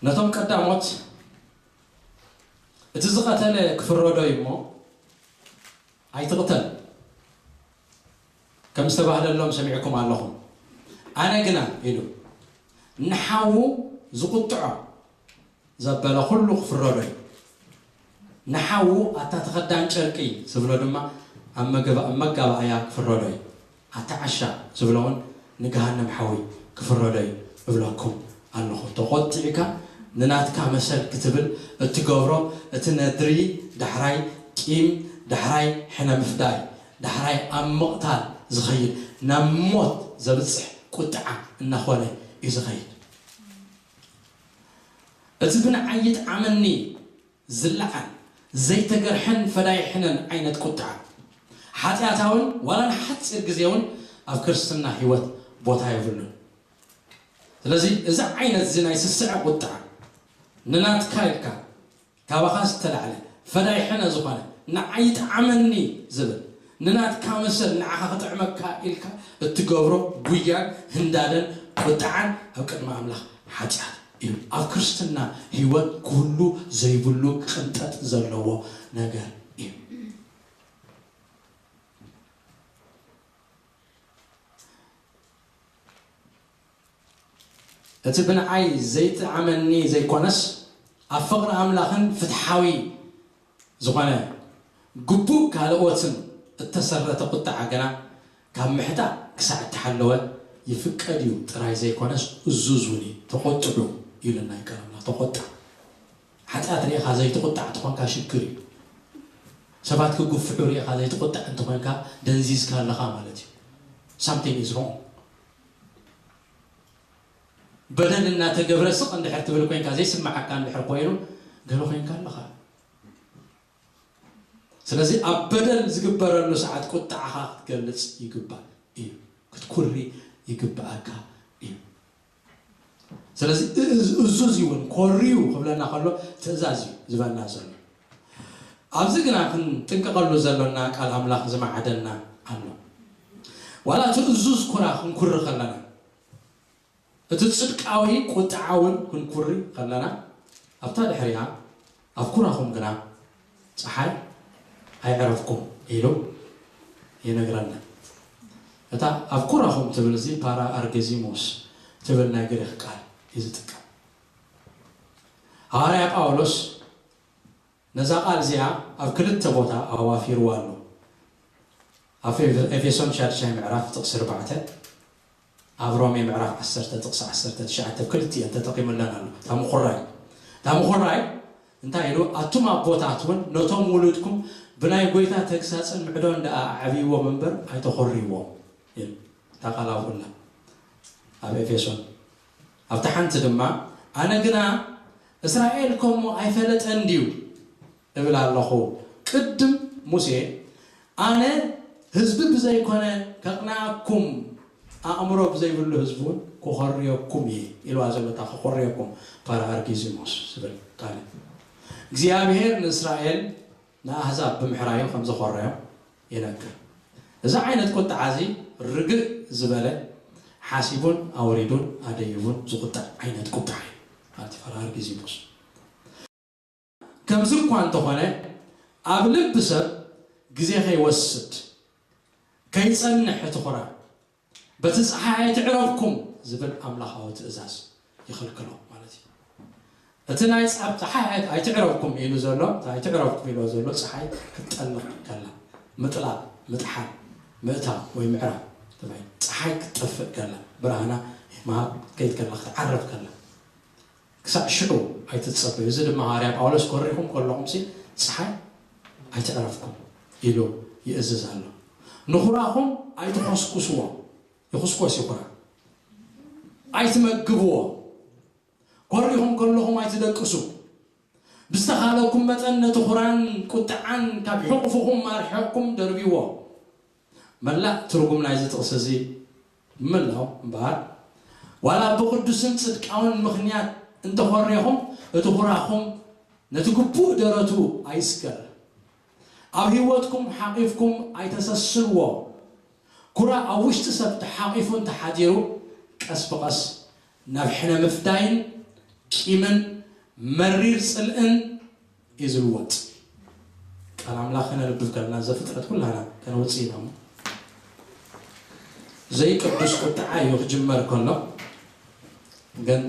ነቶም ቀዳሞት እቲ ዝቐተለ ክፍረዶ እዩ እሞ ኣይትቕተል ከም ዝተባህለሎም ሰሚዕኩም ኣለኹም። ኣነ ግና ኢሉ ንሓዉ ዝቁጥዖ ዘበለ ኩሉ ክፍረዶ እዩ። ንሓዉ ኣታ ተኸዳን ጨርቂ ዝብሎ ድማ ኣብ መገባ- ኣብ መጋባእያ ክፍረዶ እዩ። ኣታ ዓሻ ዝብሎ እውን ንገሃነም ሓዊ ክፍረዶ እዩ እብለኩም ኣለኹ። ተቖጢዕካ ንናትካ መሰል ክትብል እትገብሮ እቲ ነድሪ ዳሕራይ ቂም፣ ዳሕራይ ሕነ ምፍዳይ፣ ዳሕራይ ኣብ ምቕታል ዝኸይድ ናብ ሞት ዘብጽሕ ቁጥዓ እናኾነ እዩ ዝኸይድ። እቲ ብንዓይ ይጥዓመኒ ዝለዓል ዘይተገርሐን ፈዳይ ሕነን ዓይነት ቁጥዓ ሓጢኣታውን ዋላ ንሓፂር ግዜ እውን ኣብ ክርስትና ህይወት ቦታ የብሉን። ስለዚ እዚ ዓይነት እዚ ናይ ስስዐ ቁጥዓ ንናትካ ኢልካ ካባኻ ዝተላዕለ ፈዳይ ሕነ ዝኾነ ንዓይ ይጥዓመኒ ዝብል ንናትካ መሰል ንዓኻ ክጥዕመካ ኢልካ እትገብሮ ጉያን ህንዳደን ቁጥዓን ኣብ ቅድሚ ኣምላኽ ሓጢኣት እዩ። ኣብ ክርስትና ህይወት ክህሉ ዘይብሉ ቅንጠጥ ዘለዎ ነገር እዩ። እቲ ብንዓይ ዘይጥዓመኒ ዘይኮነስ ኣብ ፍቕሪ ኣምላኽን ፍትሓዊ ዝኾነ ግቡእ ካልኦትን እተሰረተ ቁጥዓ ግና ካብ ምሕዳእ ክሳዕ እተሓለወ ይፍቀድ እዩ ጥራይ ዘይኮነስ እዙዝ እውን እዩ። ተቖጥዑ ኢሉና እዩ ቃል ኣምላኽ። ተቖጣ። ሓጢኣት ርኢኻ ዘይትቑጣዕ እንተኾንካ ሽግር እዩ። ሰባት ክግፍሑ ርኢኻ ዘይትቑጣዕ እንተኾንካ ደንዚዝካ ኣለኻ ማለት እዩ። Something is wrong። በደል እናተገብረ ስቕ እንድሕር ትብል ኮይንካ ዘይስምዓካ እንድሕር ኮይኑ ገለ ኮይንካ ኣለኻ። ስለዚ ኣብ በደል ዝግበረሉ ሰዓት ቁጥዓኻ ክትገልጽ ይግባእ እዩ። ክትኩሪ ይግብኣካ እዩ። ስለዚ እ- እዝ- እዙዝ እውን ኮርዩ ክብለና ከሎ ትእዛዝ እዩ ዝበና ዘሎ። ኣብዚ ግና ክንጥንቀቐሉ ዘሎና ቃል ኣምላኽ ዝመዓደና ኣሎ። ዋላ እቲ እዙዝ ኩራ ክንኩሪ ከለና እቲ ጽድቃዊ ቁጥዓ እውን ክንኩሪ ከለና ኣብታ ድሕሪኣ ኣብ ኩራኹም ግና ጸሓይ ኣይዕረፍኩም ኢሉ ይነግረና። እታ ኣብ ኩራኹም ትብል እዚ ፓራ ኣርጌዚሞስ ትብል ናይ ግሪኽ ቃል እዩ ዝጥቀም። ሃዋርያ ጳውሎስ ነዛ ቃል እዚኣ ኣብ ክልተ ቦታ ኣዋፊርዋ ኣሎ። ኣብ ኤፌ- ኤፌሶን ሻድሻይ ምዕራፍ ጥቕሲ ኣርባዕተ፣ ኣብ ሮሜ ምዕራፍ ዓሰርተ ጥቕሲ ዓሰርተ ትሽዓተ ክልቲኤን ተጠቒሙለን ኣሎ። እታ ምኹራይ እታ ምኹራይ እንታይ ኢሉ? ኣቱም ኣቦታት እውን ነቶም ውሉድኩም ብናይ ጎይታ ተግሳጽን ምዕዶን ደኣ ኣዕብይዎም እምበር ኣይተኾርይዎም። እታ ቃል ኣብኡላ ኣብ ኤፌሶን ኣብታ ሓንቲ ድማ ኣነ ግና እስራኤል ከምኡ ኣይፈለጠን ድዩ እብል ኣለኹ። ቅድም ሙሴ ኣነ ህዝቢ ብዘይኮነ ከቕንኣኩም ኣእምሮ ብዘይብሉ ህዝቢ እውን ክኾርየኩም እየ ኢልዋ ዘሎ እታ ክኾርየኩም ፓራኣርጊዚሞስ ዝብል ቃል እግዚኣብሔር ንእስራኤል ንኣህዛብ ብምሕራዩ ከም ዘኾረዮም ይነግር። እዚ ዓይነት ቁጥዓ እዚ ርግእ ዝበለ ሓሲቡን ኣውሪዱን ኣደይቡን ዝቁጣዕ ዓይነት ቁጥዓ እዩ። ኣብቲ ፈራር ጊዜ ቁስ ከምዚ እኳ እንተኾነ ኣብ ልቢ ሰብ ግዜ ከይወስድ ከይጸንሕ እቲ ኹራ በቲ ፀሓይ ኣይትዕረብኩም ዝብል ኣምላኻዊ ትእዛዝ ይኽልክሎ ማለት እዩ። እቲ ናይ ፃብ ፀሓይ ኣይ- ኣይትዕረብኩም ኢሉ ዘሎ እቲ ኣይትዕረብኩም ኢሎ ዘሎ ፀሓይ ክትጠልቕ ከላ ምጥላቕ ምጥሓል ምእታው ወይ ምዕራብ ተባሂሉ ፀሓይ ክትጠፍእ ከላ ብርሃና ምሃብ ክትከይድ ከላ ክትዓርብ ከላ ክሳዕ ሽዑ ኣይትጸበዩ። እዚ ድማ ሃዋርያ ጳውሎስ ኮሪኹም ከለኹምሲ ጸሓይ ኣይትዕረፍኩም ኢሉ ይእዝዝ ኣሎ። ንኹራኹም ኣይትኾስኩስዎ። ይኹስኮስ እዩ ኹራ። ኣይትመግብዎ። ኮሪኹም ከለኹም ኣይትደቅሱ። ብዝተኻለኩም መጠን ነቲ ኹራን ቁጥዓን ካብ ሕቑፍኹም ኣርሒቕኩም ደርብይዎ። መላእ ትርጉም ናይዚ ጥቕሲ እዚ ምላው እምበኣር ዋላ ብቕዱስን ጽድቃውን ምኽንያት እንተኾሬኹም እቲ ኹራኹም ነቲ ግቡእ ደረቱ ኣይስገር። ኣብ ህይወትኩም ሓቒፍኩም ኣይተሰስንዎ። ኩራ ኣብ ውሽጢ ሰብ ተሓቒፉ እንተሓዲሩ ቀስ ብቐስ ናብ ሕነ ምፍዳይን ቂምን መሪር ጽልእን እዩ ዝልወጥ። ቃል ኣምላኽ ከነንብብ ከለና ዘፍጥረት ኩላና ከነውፅእ ኢና እሞ ዘይቅዱስ ቁጥዓ እዩ ክጅመር ከሎ ግን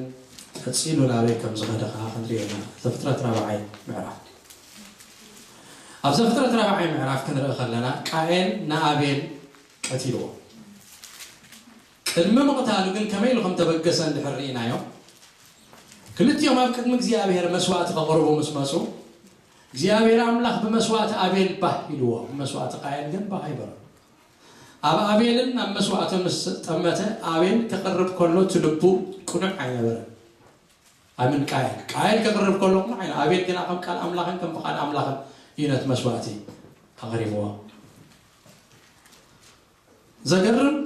ቀፂሉ ናበይ ከም ዝኸደ ከዓ ክንሪኦ ኢና። ዘፍጥረት ራብዓይ ምዕራፍ ኣብ ዘፍጥረት ራብዓይ ምዕራፍ ክንርኢ ከለና ቃኤል ንኣቤል ቀቲልዎ። ቅድሚ ምቕታሉ ግን ከመይ ኢሉ ከም ተበገሰ እንድሕር ርኢናዮ፣ ክልቲኦም ኣብ ቅድሚ እግዚኣብሔር መስዋእቲ ከቕርቡ ምስ መጹ፣ እግዚኣብሔር ኣምላኽ ብመስዋእቲ ኣቤል ባህ ኢልዎ፣ ብመስዋእቲ ቃየል ግን ባህ ኣይበሎ። ኣብ ኣቤልን ኣብ መስዋእቲ ምስ ጠመተ፣ ኣቤል ከቕርብ ከሎ እቲ ልቡ ቅኑዕ ኣይነበረን። ኣምን ቃየል፣ ቃየል ከቕርብ ከሎ ቅኑዕ ኣይነ-፣ ኣቤል ግና ከም ቃል ኣምላኽን ከም ፍቓድ ኣምላኽን እዩ ነቲ መስዋእቲ ኣቕሪብዎ። ዘገርም፣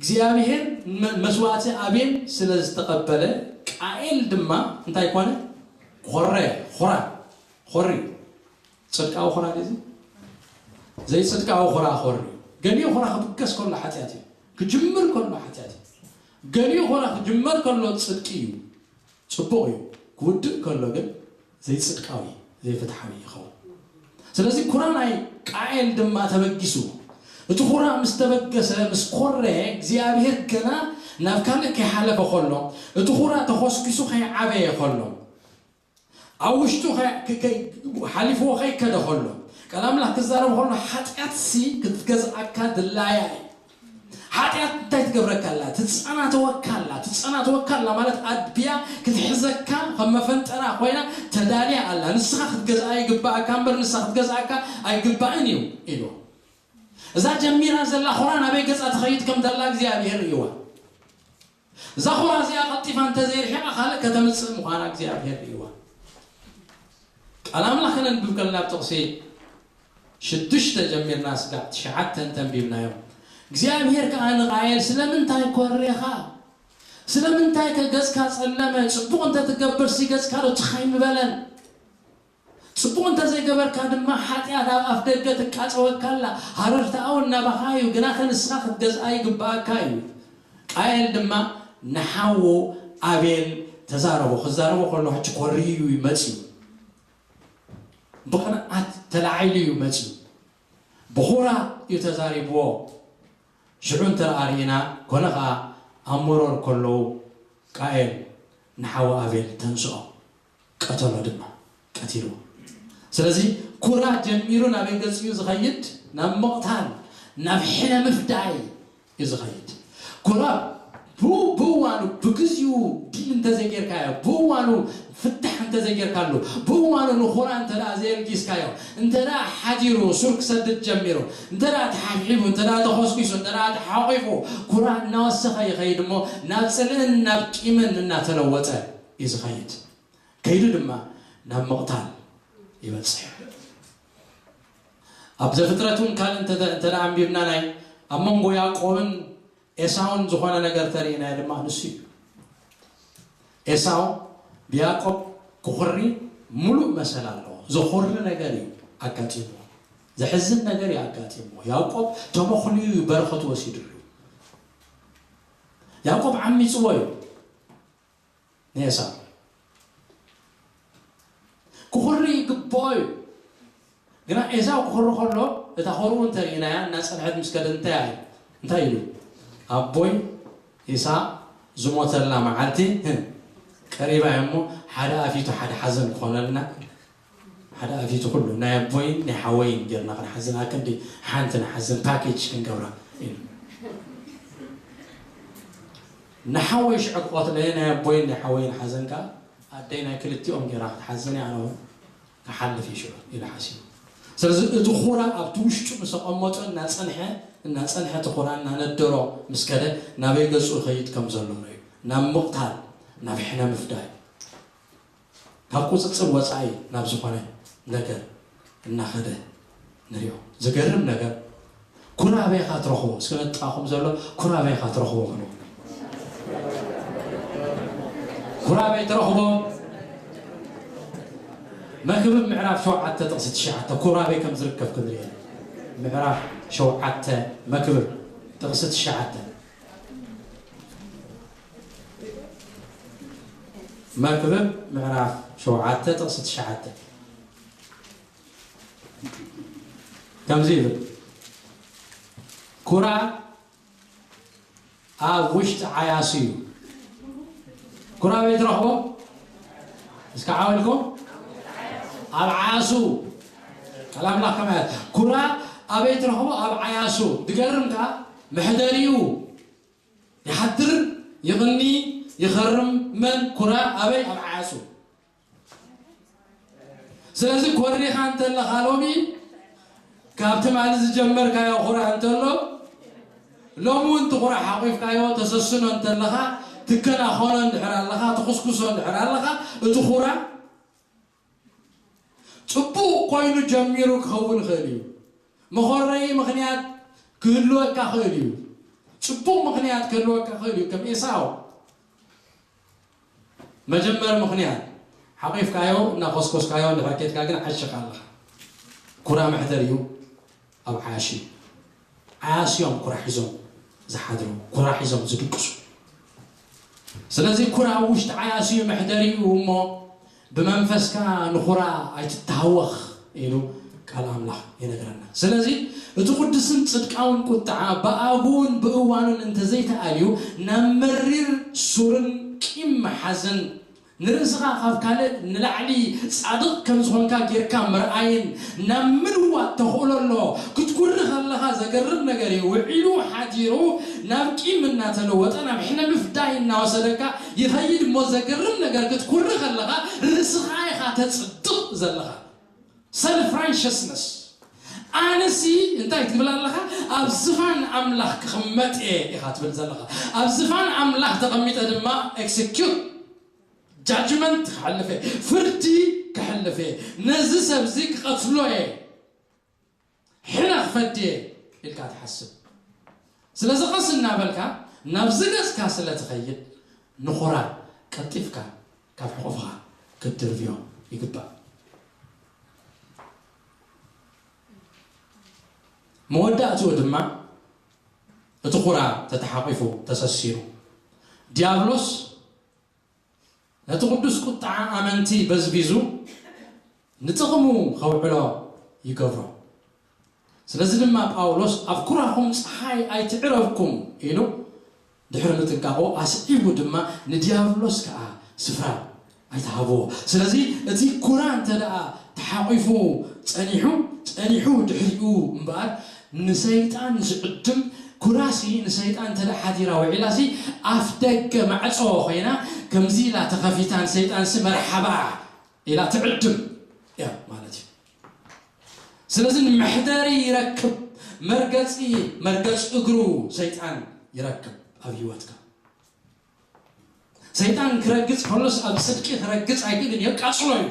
እግዚኣብሔር መ-፣ መስዋእቲ ኣቤል ስለ ዝተቐበለ፣ ቃኤል ድማ እንታይ ኮነ? ኾረ፣ ኹራ፣ ኾሪ። ጽድቃዊ ኹራ ድዩ እዚ? ዘይጽድቃዊ ኹራ ኾሪ። ገሊኡ ኹራ ክብገስ ከሎ ሓጢኣት እዩ። ክጅምር ከሎ ሓጢኣት እዩ። ገሊኡ ኹራ ክጅመር ከሎ ጽድቂ እዩ። ጽቡቕ እዩ። ክውድእ ከሎ ግን ዘይጽድቃዊ፣ ዘይፍትሓዊ ይኸውን። ስለዚ ኩራ ናይ ቃኤል ድማ ተበጊሱ። እቲ ኩራ ምስ ተበገሰ፣ ምስ ኮረ፣ እግዚኣብሔር ገና ናብ ካልእ ከይሓለፈ ከሎ፣ እቲ ኩራ ተኾስኪሱ ከይዓበየ ከሎ፣ ኣብ ውሽጡ ከ-፣ ከ-፣ ከ-፣ ሓሊፍዎ ከይከደ ከሎ፣ ቃል ኣምላኽ ክዛረብ ከሎ፣ ሓጢኣትሲ ክትገዝኣካ ድላያ እዩ። ሓጢኣት እንታይ ትገብረካ ኣላ? ትጸናተወካ ኣላ። ትጸናተወካ ኣላ ማለት ኣድብያ ክትሕዘካ፣ ከም መፈንጠራ ኮይና ተዳልያ ኣላ። ንስኻ ክትገዝኣ ይግብኣካ እምበር ንሳ ክትገዝኣካ ኣይግባእን እዩ ኢሉ። እዛ ጀሚራ ዘላ ኹራ ናበይ ገጻ ትኸይድ ከም ዘላ እግዚኣብሔር ርእይዋ። እዛ ኹራ እዚኣ ቀልጢፋ እንተዘይርሒቓ ካልእ ከተምጽእ ምዃና እግዚኣብሔር ርእይዋ። ቃል ኣምላኽ ከነንብብ ከለና ኣብ ጥቕሲ ሽዱሽተ ጀሚርና ስጋዕ ትሽዓተ እንተንቢብናዮም፣ እግዚኣብሔር ከኣ ንቃየል፣ "ስለምንታይ ኮሪኻ? ስለምንታይ ከ ገጽካ ጸለመ? ጽቡቕ እንተ ትገብርሲ ገጽካ ዶ ትኻይ ምበለን? ጽቡቕ እንተ ዘይገበርካ ድማ ሓጢኣት ኣብ ኣፍ ደገ ትቃጸወካ ኣላ። ሃረርታኣ እውን ናባኻ እዩ፣ ግናኸ ንስኻ ክትገዝኣ ይግብኣካ እዩ." ቃየል ድማ ንሓዉ ኣቤል ተዛረቦ። ክዛረቦ ከሎ ሕጂ ኮርዩ እዩ መጺኡ። ብቕንዓት ተላዒሉ እዩ መጺኡ። ብኹራ እዩ ተዛሪብዎ። ሽዑ እንተ ደኣ ርኢና፣ ኮነ ኸኣ ኣብ መሮር ከለዉ ቃየል ንሓዉ ኣቤል ተንስኦ፣ ቀተሎ ድማ፣ ቀቲልዎ። ስለዚ ኩራ ጀሚሩ ናበይ ገጹ እዩ ዝኸይድ? ናብ ምቕታል፣ ናብ ሕነ ምፍዳይ እዩ ዝኸይድ። ኩራ ብ-፣ ብእዋኑ፣ ብግዚኡ ዲል እንተዘይጌርካዮ፣ ብእዋኑ ፍታሕ እንተዘይጌርካሉ፣ ብእዋኑ ንኹራ እንተ ደኣ ዘየልጊስካዮ፣ እንተ ደኣ ሓዲሩ ሱር ክሰድድ ጀሚሩ፣ እንተ ደኣ ተሓብሒቡ፣ እንተ ደኣ ተኾስኲሱ፣ እንተ ደኣ ተሓቒፉ፣ ኩራ እናወሰኸ ይኸይድ እሞ፣ ናብ ጽልእን ናብ ቂምን እናተለወጠ እዩ ዝኸይድ። ከይዱ ድማ ናብ ምቕታል ይበጽሕ። ኣብ ዘፍጥረት እውን ካልእ እንተ፣ እንተ ደኣ ኣንቢብና፣ ናይ ኣብ መንጎ ያዕቆብን ኤሳውን ዝኾነ ነገር ተርእየናዮ ድማ ንሱ እዩ። ኤሳው ብያዕቆብ ክኹሪ ምሉእ መሰል ኣለዎ። ዘኹሪ ነገር እዩ ኣጋጢምዎ። ዘሕዝን ነገር እዩ ኣጋጢምዎ። ያዕቆብ ተመኹልዩ እዩ በረኸቱ ወሲድሉ። ያዕቆብ ዓሚጽዎ እዩ ንኤሳው። ክኹሪ ይግብኦ እዩ። ግና ኤሳው ክኹሪ ከሎ፣ እታ ኹርኡ እንተርኢናያ፣ እናጸንሐት ምስ ከደት እንታይ ኣይ-፣ እንታይ ኢሉ? "ኣቦይ ኢሳቅ ዝሞተላ መዓልቲ ቀሪባ እያ እሞ፣ ሓደ ኣፊቱ ሓደ ሓዘን ክኾነልና፣ ሓደ ኣፊቱ ኩሉ ናይ ኣቦይን ናይ ሓወይን ጌርና ክንሓዝን፣ ኣክንዲ ሓንቲ ንሓዝን ፓኬጅ ክንገብራ" ኢሉ። ንሓወይ ሽዑ ክቐትሎ እየ፣ ናይ ኣቦይን ናይ ሓወይን ሓዘን ከኣ ኣደይ ናይ ክልቲኦም ጌራ ክትሓዝን እያ፣ ኣነ እውን ክሓልፍ እዩ ሽዑ ኢሉ ሓሲቡ። ስለዚ እቲ ኹራ ኣብቲ ውሽጡ ምስ ኣቐመጦ እናጸንሐ፣ እናጸንሐ እቲ ኹራ እናነደሮ ምስ ከደ ናበይ ገጹ ይኸይድ ከም ዘሎ ርእዩ። ናብ ምቕታል፣ ናብ ሕነ ምፍዳይ፣ ካብ ቁጽጽር ወጻኢ ናብ ዝኾነ ነገር እናኸደ ንሪኦ። ዝገርም ነገር፣ ኩራ ኣበይ ኢኻ ትረኽቦ? እስኪ ነጣኹም ዘሎ ኩራ ኣበይ ኢኻ ትረኽቦ? በሉ። ኩራ ኣበይ ትረኽቦ? መክብብ ምዕራፍ ሸውዓተ ጥቕሲ ትሽዓተ ኩራ ኣበይ ከም ዝርከብ ክንርኢ። ምዕራፍ ሸውዓተ መክብብ ጥቕሲ ትሽዓተ። መክብብ ምዕራፍ ሸውዓተ ጥቕሲ ትሽዓተ ከምዚ ይብል፣ "ኩራ ኣብ ውሽጢ ዓያሱ እዩ." ኩራ ኣበይ ትረኽቦ? እስከ ዓው ኢልኩም። ኣብ ዓያሱ። ቃል ኣምላኽ ከመይ ኣለ? ኩራ ኣበይ ትረኽቦ? ኣብ ዓያሱ። ዝገርም ከኣ መሕደሪኡ ይሓድር፣ ይቕኒ፣ ይኸርም። መን? ኩራ። ኣበይ? ኣብ ዓያሱ። ስለዚ ኮሪኻ እንተለኻ ሎሚ ካብ ትማሊ ዝጀመርካዮ ኩራ እንተሎ ሎሚ እውን እቲ ኩራ ሓቂፍካዮ ተሰስኖ እንተለኻ ትከናኸኖ እንድሕር ኣለኻ ትኹስኩሶ እንድሕር ኣለኻ እቲ ኩራ ጽቡቕ ኮይኑ ጀሚሩ ክኸውን ይኽእል እዩ። መኾረዪ ምኽንያት ክህልወካ ይኽእል እዩ። ጽቡቕ ምኽንያት ክህልወካ ይኽእል እዩ። ከም ኤሳው መጀመሪ ምኽንያት ሓቒፍካዮ እናኾስኮስካዮ እንድሕር ኬድካ ግን ዓሽኻ ኣለኻ። ኩራ መሕደር እዩ ኣብ ዓያሽ እዩ። ዓያስ እዮም ኩራ ሒዞም ዝሓድሩ፣ ኩራ ሒዞም ዝድቅሱ። ስለዚ ኩራ ኣብ ውሽጢ ዓያስ እዩ መሕደሪ እዩ እሞ ብመንፈስካ ንኹራ ኣይትተሃወኽ ኢሉ ቃል ኣምላኽ ይነግረና። ስለዚ እቲ ቅዱስን ጽድቃውን ቁጥዓ ብኣግኡን ብእዋኑን እንተዘይተኣልዩ ናብ መሪር ሱርን ቂም መሓዝን ንርእስኻ ካብ ካልእ ንላዕሊ ጻድቕ ከም ዝኾንካ ጌርካ ምርኣይን ናብ ምልዋጥ ተኽእሎ ኣሎ። ክትኩሪ ከለኻ ዘገርም ነገር እዩ። ውዒሉ ሓዲሩ ናብ ቂም እናተለወጠ ናብ ሕነ ምፍዳይ እናወሰደካ ይኸይድ እሞ ዘገርም ነገር ክትኩሪ ከለኻ ርእስኻ ኢኻ ተጽድቕ ዘለኻ። ሰልፍ ራይሸስነስ ኣነሲ እንታይ ትብል ኣለኻ? ኣብ ዝፋን ኣምላኽ ክቕመጥ እየ ኢኻ ትብል ዘለኻ። ኣብ ዝፋን ኣምላኽ ተቐሚጠ ድማ ኤክስኪዩት ጃጅመንት ክሓልፍ እየ፣ ፍርዲ ክሕልፍ እየ፣ ነዚ ሰብዚ ክቐትሎ እየ፣ ሕነ ክፈዲ እየ ኢልካ ትሓስብ። ስለዚ ቐስ እናበልካ ናብዚ ገጽካ ስለ ትኸይድ ንኹራ ቀልጢፍካ ካብ ሕቑፍኻ ክትድርብዮ ይግባእ። መወዳእትኡ ድማ እቲ ኹራ ተተሓቒፉ ተሰሲኑ ዲያብሎስ ነቲ ቅዱስ ቁጥዓ ኣመንቲ በዝቢዙ ንጥቕሙ ከውዕሎ ይገብሮ። ስለዚ ድማ ጳውሎስ ኣብ ኩራኹም ፀሓይ ኣይትዕረብኩም ኢሉ ድሕሪ ምጥንቃቑ ኣስዒቡ ድማ ንዲያብሎስ ከዓ ስፍራ ኣይትሃብዎ። ስለዚ እቲ ኩራ እንተ ደኣ ተሓቒፉ ጸኒሑ ጸኒሑ ድሕሪኡ እምበኣር ንሰይጣን ዝዕድም ኩራሲ ንሰይጣን እንተ ደኣ ሓዲራ ውዒላሲ ኣፍ ደገ ማዕጾ ኮይና ከምዚ ኢላ ተኸፊታ ንሰይጣንሲ መርሓባ ኢላ ትዕድም እያ ማለት እዩ። ስለዚ መሕደሪ ይረክብ፣ መርገፂ መርገፂ እግሩ ሰይጣን ይረክብ ኣብ ህይወትካ። ሰይጣን ክረግፅ ከሎስ ኣብ ስድቂ ክረግፅ ኣይክእልን፣ የቃፅሎ እዩ።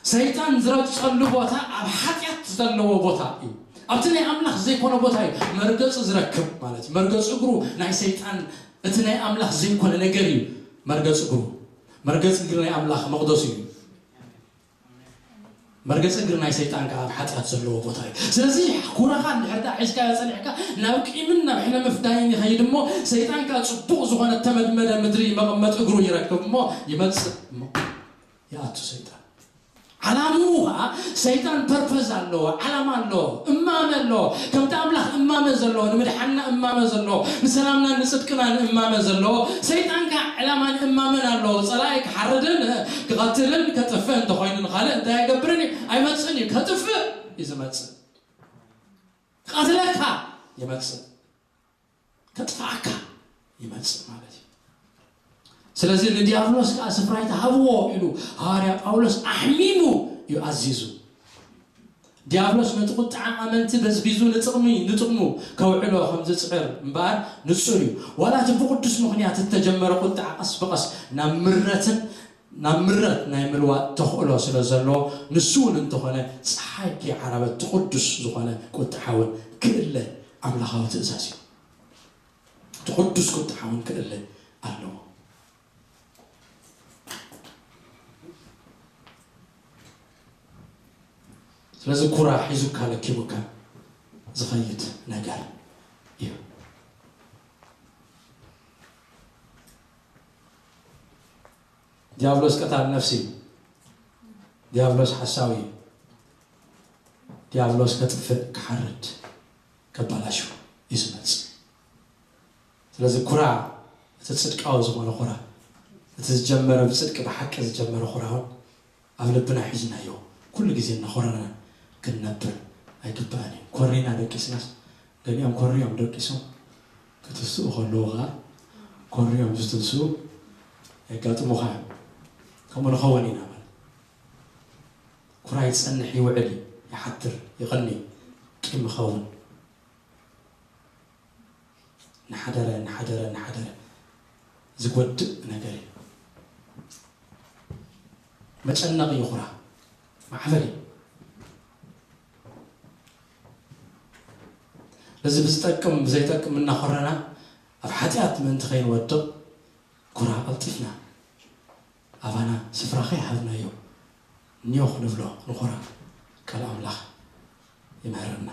ሰይጣን ዝረግፀሉ ቦታ ኣብ ሓጢኣት ዘለዎ ቦታ እዩ። ኣብቲ ናይ ኣምላኽ ዘይኮነ ቦታ እዩ መርገፂ ዝረክብ ማለት እዩ። መርገፂ እግሩ ናይ ሰይጣን እቲ ናይ ኣምላኽ ዘይኮነ ነገር እዩ መርገፂ እግሩ። መርገፂ እግሪ ናይ ኣምላኽ መቕደሱ እዩ። መርገፂ እግሪ ናይ ሰይጣን ከዓ ኣብ ሓጢኣት ዘለዎ ቦታ እዩ። ስለዚ ኩራኻ እንድሕር ደኣ ሒዝካዮ ፀኒሕካ ናብ ቂምን ናብ ሕነ ምፍዳይን ይኸይድ እሞ ሰይጣን ከዓ ፅቡቕ ዝኾነ ተመድመደ ምድሪ መቐመጢ እግሩ ይረክብ እሞ ይመፅእ እሞ ይኣቱ ሰይጣን። ዓላምኡ ከዓ ሰይጣን ፐርፐዝ ኣለዎ፣ ዓላማ ኣለዎ፣ እማመ ኣለዎ። ከምቲ ኣምላኽ እማመ ዘለዎ፣ ንምድሓንና እማመ ዘለዎ፣ ንሰላምና ንጽድቅና ንእማመ ዘለዎ፣ ሰይጣን ከዓ ዕላማን እማመን ኣለዎ። ጸላኢ ክሓርድን ክቐትልን ከጥፍእ እንተኾይኑ ንኻልእ እንታይ ኣይገብርን እዩ፣ ኣይመጽእን እዩ። ከጥፍእ እዩ ዝመጽእ። ክቐትለካ ይመጽእ። ከጥፍኣካ ይመጽእ ማለት እዩ። ስለዚ ንዲያብሎስ ከዓ ስፍራ ኣይትሃብዎ ኢሉ ሃዋርያ ጳውሎስ ኣሕሚሙ እዩ ኣዚዙ። ዲያብሎስ ነቲ ቁጥዓ ኣመንቲ በዝቢዙ ንጥቕሚ ንጥቕሙ ከውዕሎ ከም ዝጽዕር እምበኣር ንጹር እዩ። ዋላ እቲ ብቕዱስ ምኽንያት እተጀመረ ቁጥዓ ቀስ ብቐስ ናብ ምረትን ናብ ምረት ናይ ምልዋጥ ተኽእሎ ስለ ዘሎ ንሱ እውን እንተኾነ ፀሓይ ከይዓረበት እቲ ቅዱስ ዝኾነ ቁጥዓ እውን ክእለ ኣምላኻዊ ትእዛዝ እዩ። እቲ ቅዱስ ቁጥዓ እውን ክእለ ኣለዎ። ስለዚ ኩራ ሒዙካ ለኪሙካ ዝኸይድ ነገር እዩ። ዲያብሎስ ቀታል ነፍሲ እዩ። ዲያብሎስ ሓሳዊ እዩ። ዲያብሎስ ከጥፍእ ክሓርድ ከባላሹ እዩ ዝመጽእ። ስለዚ ኩራ እቲ ጽድቃዊ ዝኾነ ኩራ እቲ ዝጀመረ ብጽድቂ ብሓቂ ዝጀመረ ኩራ እውን ኣብ ልብና ሒዝናዮ ኩሉ ግዜ እናኾረና ክንነብር ኣይግባእን እዩ። ኮሪና ደቂስናስ ገሊኦም ኮርዮም ደቂሶም ክትስኡ ከለዉ ኸዓ ኮርዮም ዝትንስኡ የጋጥሙኻ እዮም። ከምኡ ንኸውን ኢና ማለት። ኩራ ይጸንሕ፣ ይውዕል፣ ይሓድር፣ ይቕኒ፣ ቂም ይኸውን። እናሓደረ እናሓደረ እናሓደረ ዝጎድእ ነገር እዩ። መጨነቒ እዩ ኩራ፣ ማዕበል እዩ። ነዚ ብዝጠቅም ብዘይጠቅም እናኾረና ኣብ ሓጢኣት ምእንቲ ከይንወድቕ ኩራ ቀልጢፍና ኣባና ስፍራ ከይሃብናዮ ኒዮ ክንብሎ ንኹራ ቃል ኣምላኽ ይምህረና።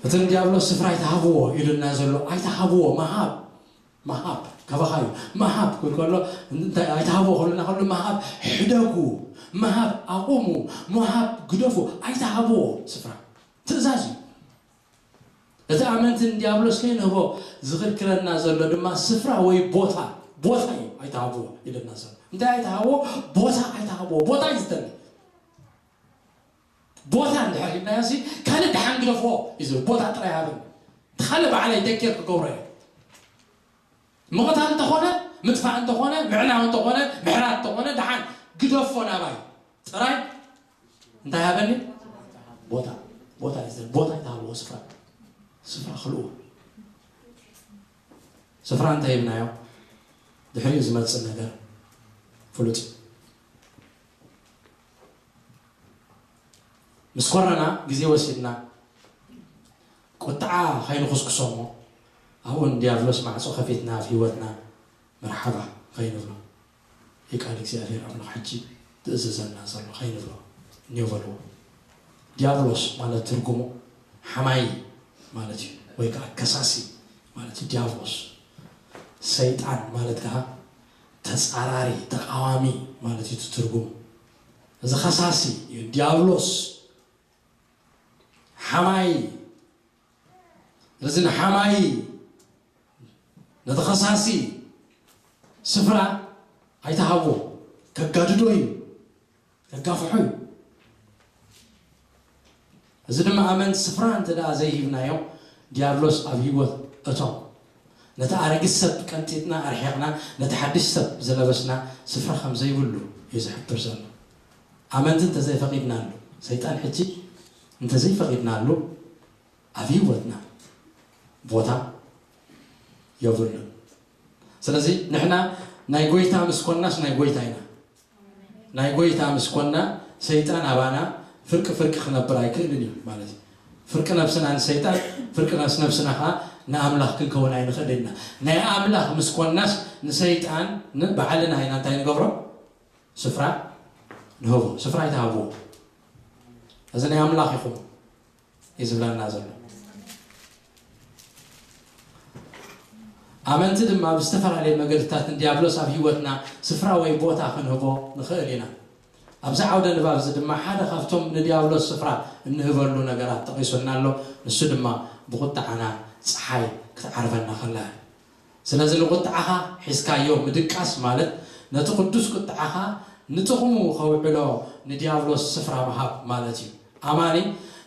እቲ ንዲያብሎስ ስፍራ ኣይትሃብዎ ኢሉና ዘሎ ኣይትሃብዎ፣ መሃብ መሃብ ካባኻ እዩ። መሃብ ክብል ከሎ እንታይ ኣይትሃብዎ ክብልና ከሎ መሃብ ሕደጉ፣ መሃብ ኣቑሙ፣ መሃብ ግደፉ፣ ኣይትሃብዎ ስፍራ ትእዛዝ እዩ። እቲ ኣመንቲ ንዲያብሎስ ከይንህቦ ዝኽልክለና ዘሎ ድማ ስፍራ ወይ ቦታ፣ ቦታ እዩ ኣይትሃብዎ ኢለና ዘሎ። እንታይ ኣይትሃብዎ? ቦታ ኣይትሃብዎ። ቦታ እዩ ዝደሊ። ቦታ እንድሕር ሂብናዮ ሲ ካልእ ደሓን ግደፍዎ እዩ ዝብል። ቦታ ጥራይ ሃብን። እቲ ካልእ ባዕለይ ደኬር ክገብሮ እየ። ምቕታል እንተኾነ፣ ምጥፋእ እንተኾነ፣ ምዕናው እንተኾነ፣ ምሕራት እንተኾነ፣ ደሓን ግደፎ ናባይ። ጥራይ እንታይ ሃበኒ? ቦታ። ቦታ እዩ ዝብል። ቦታ ኣይትሃብዎ ስፍራ። ስፍራ ክልኡ። ስፍራ እንተ ሂብናዮ ድሕሪኡ ዝመጽእ ነገር ፍሉጥ እዩ። ምስ ኮረና ግዜ ወሲድና ቁጥዓ ከይንኹስኩሶ እሞ ኣብኡ ንዲያብሎስ ማዕጾ ከፊትና ኣብ ህይወትና መርሓባ ከይንብሎ። ይህ ቃል እግዚኣብሔር ኣምላኽ ሕጂ ትእዝዘና ዘሎ ከይንብሎ እኒዮ በልዎ። ዲያብሎስ ማለት ትርጉሙ ሓማይ ማለት እዩ፣ ወይ ከዓ ከሳሲ ማለት እዩ። ዲያብሎስ ሰይጣን ማለት ከዓ ተጻራሪ፣ ተቃዋሚ ማለት እዩ እቲ ትርጉሙ። እዚ ከሳሲ እዩ ዲያብሎስ። ሓማይ፣ እዚ ንሓማይ፣ ነቲ ከሳሲ ስፍራ ኣይትሃቦ፣ ከጋድዶ እዩ፣ ከጋፍሖ እዩ። እዚ ድማ ኣመንቲ ስፍራ እንተ ደኣ ዘይሂብናዮ፣ ዲያብሎስ ኣብ ህይወት እቶም ነቲ ኣረጊት ሰብ ቀንጢጥና ኣርሒቕና፣ ነቲ ሓድሽ ሰብ ዝለበስና ስፍራ ከም ዘይብሉ እዩ ዝሕብር ዘሎ። ኣመንቲ እንተዘይፈቒድናሉ፣ ሰይጣን ሕጂ እንተዘይፈቒድናሉ፣ ኣብ ህይወትና ቦታ የብሉን። ስለዚ ንሕና ናይ ጎይታ ምስ ኮናስ ናይ ጎይታ ኢና። ናይ ጎይታ ምስ ኮና ሰይጣን ኣባና ፍርቂ ፍርቂ ክነብር ኣይክእልን እዩ ማለት እዩ። ፍርቂ ነብስና ንሰይጣን፣ ፍርቂ ነብስ-፣ ነብስና ኸዓ ንኣምላኽ ክንከውን ኣይንኽእልን ኢና። ናይ ኣምላኽ ምስ ኮናስ ንሰይጣን ንባዕልና ኢና እንታይ ንገብሮ? ስፍራ ንህቦ። ስፍራ ኣይትሃብዎ። እዚ ናይ ኣምላኽ ኢኹም እዩ ዝብለና ዘሎ። ኣመንቲ ድማ ብዝተፈላለየ መገድታት ንዲያብሎስ ኣብ ህይወትና ስፍራ ወይ ቦታ ክንህቦ ንኽእል ኢና። ኣብዚ ዓውደ ንባብ እዚ ድማ ሓደ ካብቶም ንዲያብሎስ ስፍራ እንህበሉ ነገራት ጠቒሱልና ኣሎ። ንሱ ድማ ብቁጥዓና ጸሓይ ክትዓርበና ከላ እዩ። ስለዚ ንቁጥዓኻ ሒዝካዮ ምድቃስ ማለት ነቲ ቅዱስ ቁጥዓኻ ንጥቕሙ ከውዕሎ ንዲያብሎስ ስፍራ ምሃብ ማለት እዩ። ኣማኒ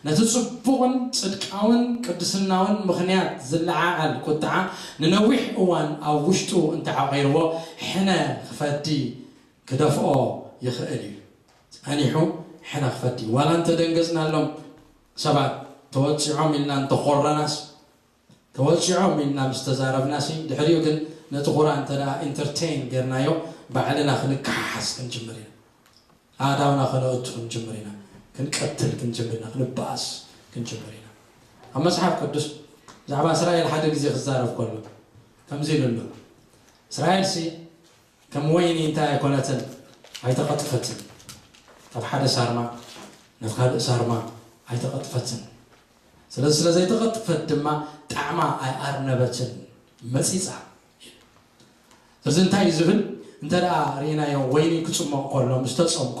ነቲ ጽቡቕን ጽድቃውን ቅድስናውን ምኽንያት ዝለዓዓል ቁጥዓ ንነዊሕ እዋን ኣብ ውሽጡ እንተዓቒርዎ ሕነ ክፈዲ ክደፍኦ ይኽእል እዩ። ጸኒሑ ሕነ ክፈዲ። ዋላ እንተደንገጽናሎም ሰባት ተወጺዖም ኢልና እንተኾረናስ፣ ተወጺዖም ኢልና ምስ ተዛረብናሲ፣ ድሕሪኡ ግን ነቲ ኹራ እንተ ደኣ ኢንተርቴይን ጌርናዮ፣ ባዕልና ክንከሓሓስ ክንጅምር ኢና። ኣእዳውና ከነእቱ ክንጅምር ኢና። ክንቀትል ክንጅምር ኢና። ክንበኣስ ክንጅምር ኢና። ኣብ መጽሓፍ ቅዱስ ብዛዕባ እስራኤል ሓደ ግዜ ክዛረብ ከሎ ከምዚ ኢሉ ኣሎ። እስራኤልሲ ከም ወይኒ እንታይ ኣይኮነትን፣ ኣይተቐጥፈትን። ካብ ሓደ ሳርማ ናብ ካልእ ሳርማ ኣይተቐጥፈትን። ስለዚ ስለ ዘይተቐጥፈት ድማ ጣዕማ ኣይኣርነበትን፣ መጺጻ። እዚ እንታይ እዩ ዝብል? እንተ ደኣ ርኢናዮ፣ ወይኒ ክጽሞቕ ከሎ ምስ ተጸምቆ፣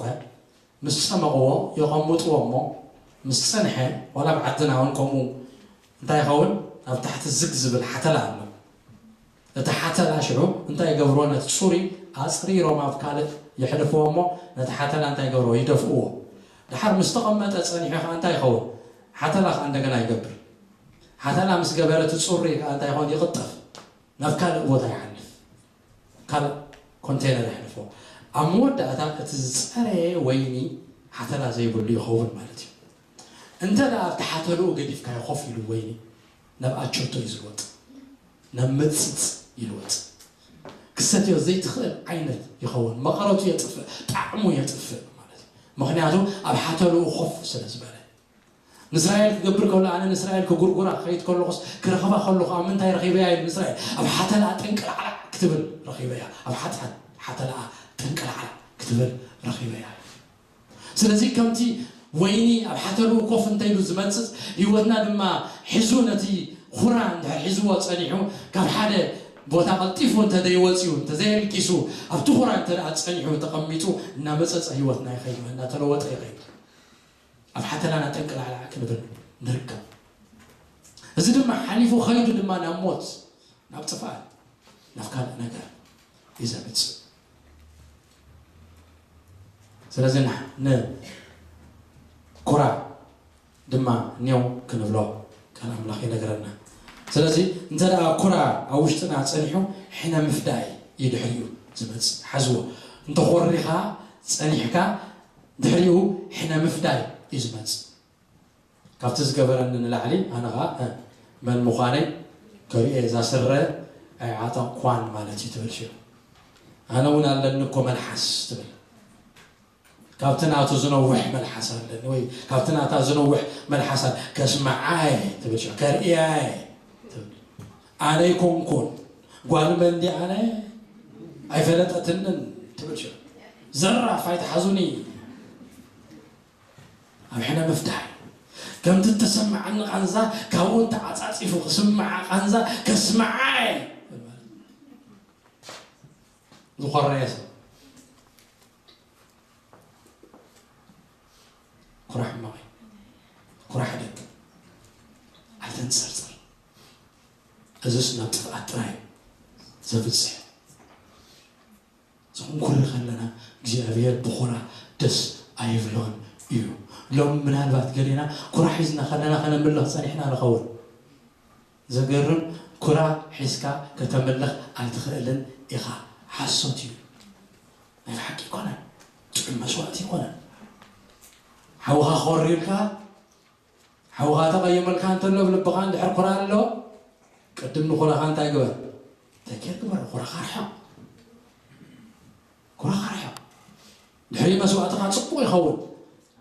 ምስ ጸመቕዎ፣ የቐምጥዎ እሞ ምስ ጸንሐ፣ ዋላ ኣብ ዓድና እውን ከምኡ እንታይ ይኸውን? ኣብ ታሕቲ ዝግ ዝብል ሓተላ ኣሎ። እቲ ሓተላ ሽዑ እንታይ ይገብርዎ? ነቲ ጽሩይ ኣጽሪሮም ኣብ ካልእ የሕልፍዎ እሞ ነቲ ሓተላ እንታይ ይገብርዎ? ይደፍእዎ። ደሓር ምስ ተቐመጠ ጸኒሑ ኸዓ እንታይ ይኸውን? ሓተላ ከዓ እንደገና ይገብር። ሓተላ ምስ ገበረ እቲ ፅሩይ ከዓ እንታይ ይኾን? ይቕጠፍ፣ ናብ ካልእ ቦታ ይሓልፍ፣ ካልእ ኮንቴነር የሕልፎ። ኣብ መወዳእታ እቲ ዝፀረየ ወይኒ ሓተላ ዘይብሉ ይኸውን ማለት እዩ። እንተ ደኣ ኣብቲ ሓተልኡ ገዲፍካዮ ኮፍ ኢሉ ወይኒ ናብ ኣቸቶ እዩ ዝልወጥ፣ ናብ መፅፅ ይልወጥ። ክሰትዮ ዘይትኽእል ዓይነት ይኸውን። መቐረቱ የጥፍእ፣ ጣዕሙ የጥፍእ ማለት እዩ። ምኽንያቱ ኣብ ሓተልኡ ኮፍ ስለ ዝበለ። ንእስራኤል ክገብር ከሎ፣ ኣነ ንእስራኤል ክጉርጉራ ክኸይድ ከለኹስ፣ ክረኽባ ከለኹ ኣብ ምንታይ ረኺበያ ኢሉ ንእስራኤል? ኣብ ሓተላ ጥንቅላዕላዕ ክትብል ረኺበያ። ኣብ ሓጢኣት ሓተላ ጥንቅላዕላዕ ክትብል ረኺበያ። ስለዚ ከምቲ ወይኒ ኣብ ሓተልኡ ኮፍ እንተኢሉ ዝመጽእ፣ ህይወትና ድማ ሒዙ ነቲ ኩራ እንድሕር ሒዝዎ ጸኒሑ፣ ካብ ሓደ ቦታ ቀልጢፉ እንተ ዘይወጽዩ፣ እንተ ዘየልጊሱ፣ ኣብቲ ኩራ እንተ ደኣ ጸኒሑ ተቐሚጡ፣ እናመጸጸ ህይወትና ይኸይድ፣ እናተለወጠ ይኸይድ። ኣብ ሓተላና ጠንቅላዕላዕ ክንብል ንርከብ። እዚ ድማ ሓሊፉ ኸይዱ ድማ ናብ ሞት፣ ናብ ጥፍኣት፣ ናብ ካልእ ነገር እዩ ዘምጽእ። ስለዚ ንሕ-፣ ንኩራ ድማ ኔው ክንብሎ ቃል ኣምላኽ ይነግረና። ስለዚ እንተ ደኣ ኩራ ኣብ ውሽጥና ጸኒሑ፣ ሕነ ምፍዳይ እዩ ድሕሪኡ ዝመጽእ። ሓዝዎ፣ እንተ ኾሪኻ ጸኒሕካ፣ ድሕሪኡ ሕነ ምፍዳይ እዩ ዝመጽእ። ካብቲ ዝገበረኒ ንላዕሊ ኣነ ኸዓ፣ እ፣ መን ምዃነይ ከርእየ፣ እዛ ስረ ኣይዓጠቕኳን ማለት እዩ ትብል ሽዑ። ኣነ እውን ኣለኒ እኮ መልሓስ ትብል። ካብቲ ናቱ ዝነውሕ መልሓስ ኣለኒ፣ ወይ ካብቲ ናታ ዝነውሕ መልሓስ ኣለ-፣ ከስምዓይ ትብል ሽዑ፣ ከርእያይ ትብል። ኣነ ኣይኮንኩን፣ ጓል መን ድየ ኣነ? ኣይፈለጠትንን ትብል ሽዑ። ዘራፍ ኣይትሓዙኒ። ኣብ ሕነ ምፍዳይ፣ ከምቲ እተሰምዓኒ ቃንዛ ካብኡ እንተዓጻጺፉ ክስምዓ ቃንዛ ከስምዓይ። ዝኾረየ ሰብ ኩራሕ ሕማቕ እዩ። ኩራሕ ደግ ኣይተንጸርጽር። እዚስ ናብ ጥፍኣት ጥራይ ዘብጽሕ። እዚ ክንኩሪ ከለና እግዚኣብሔር ብኹራ ደስ ኣይብሎን እዩ። ሎም ምናልባት ገሌና ኩራ ሒዝና ከለና ከነምልኽ ጸኒሕና ንኸውን። ዘገርም፣ ኩራ ሒዝካ ከተምልኽ ኣይትኽእልን ኢኻ። ሓሶት እዩ። ናይ ብሓቂ ኣይኮነን። ጥዑም መስዋእቲ ኣይኮነን። ሓውኻ ኮር ኢልካ፣ ሓውኻ ተቐይመልካ እንተሎ፣ ኣብ ልብኻ እንድሕር ኩራ ኣሎ፣ ቅድም ንኩራኻ እንታይ ግበር? ተኬር ግበር። ኩራኻ ርሕቕ። ኩራኻ ርሕቕ። ድሕሪ መስዋእትኻ ጽቡቕ ይኸውን።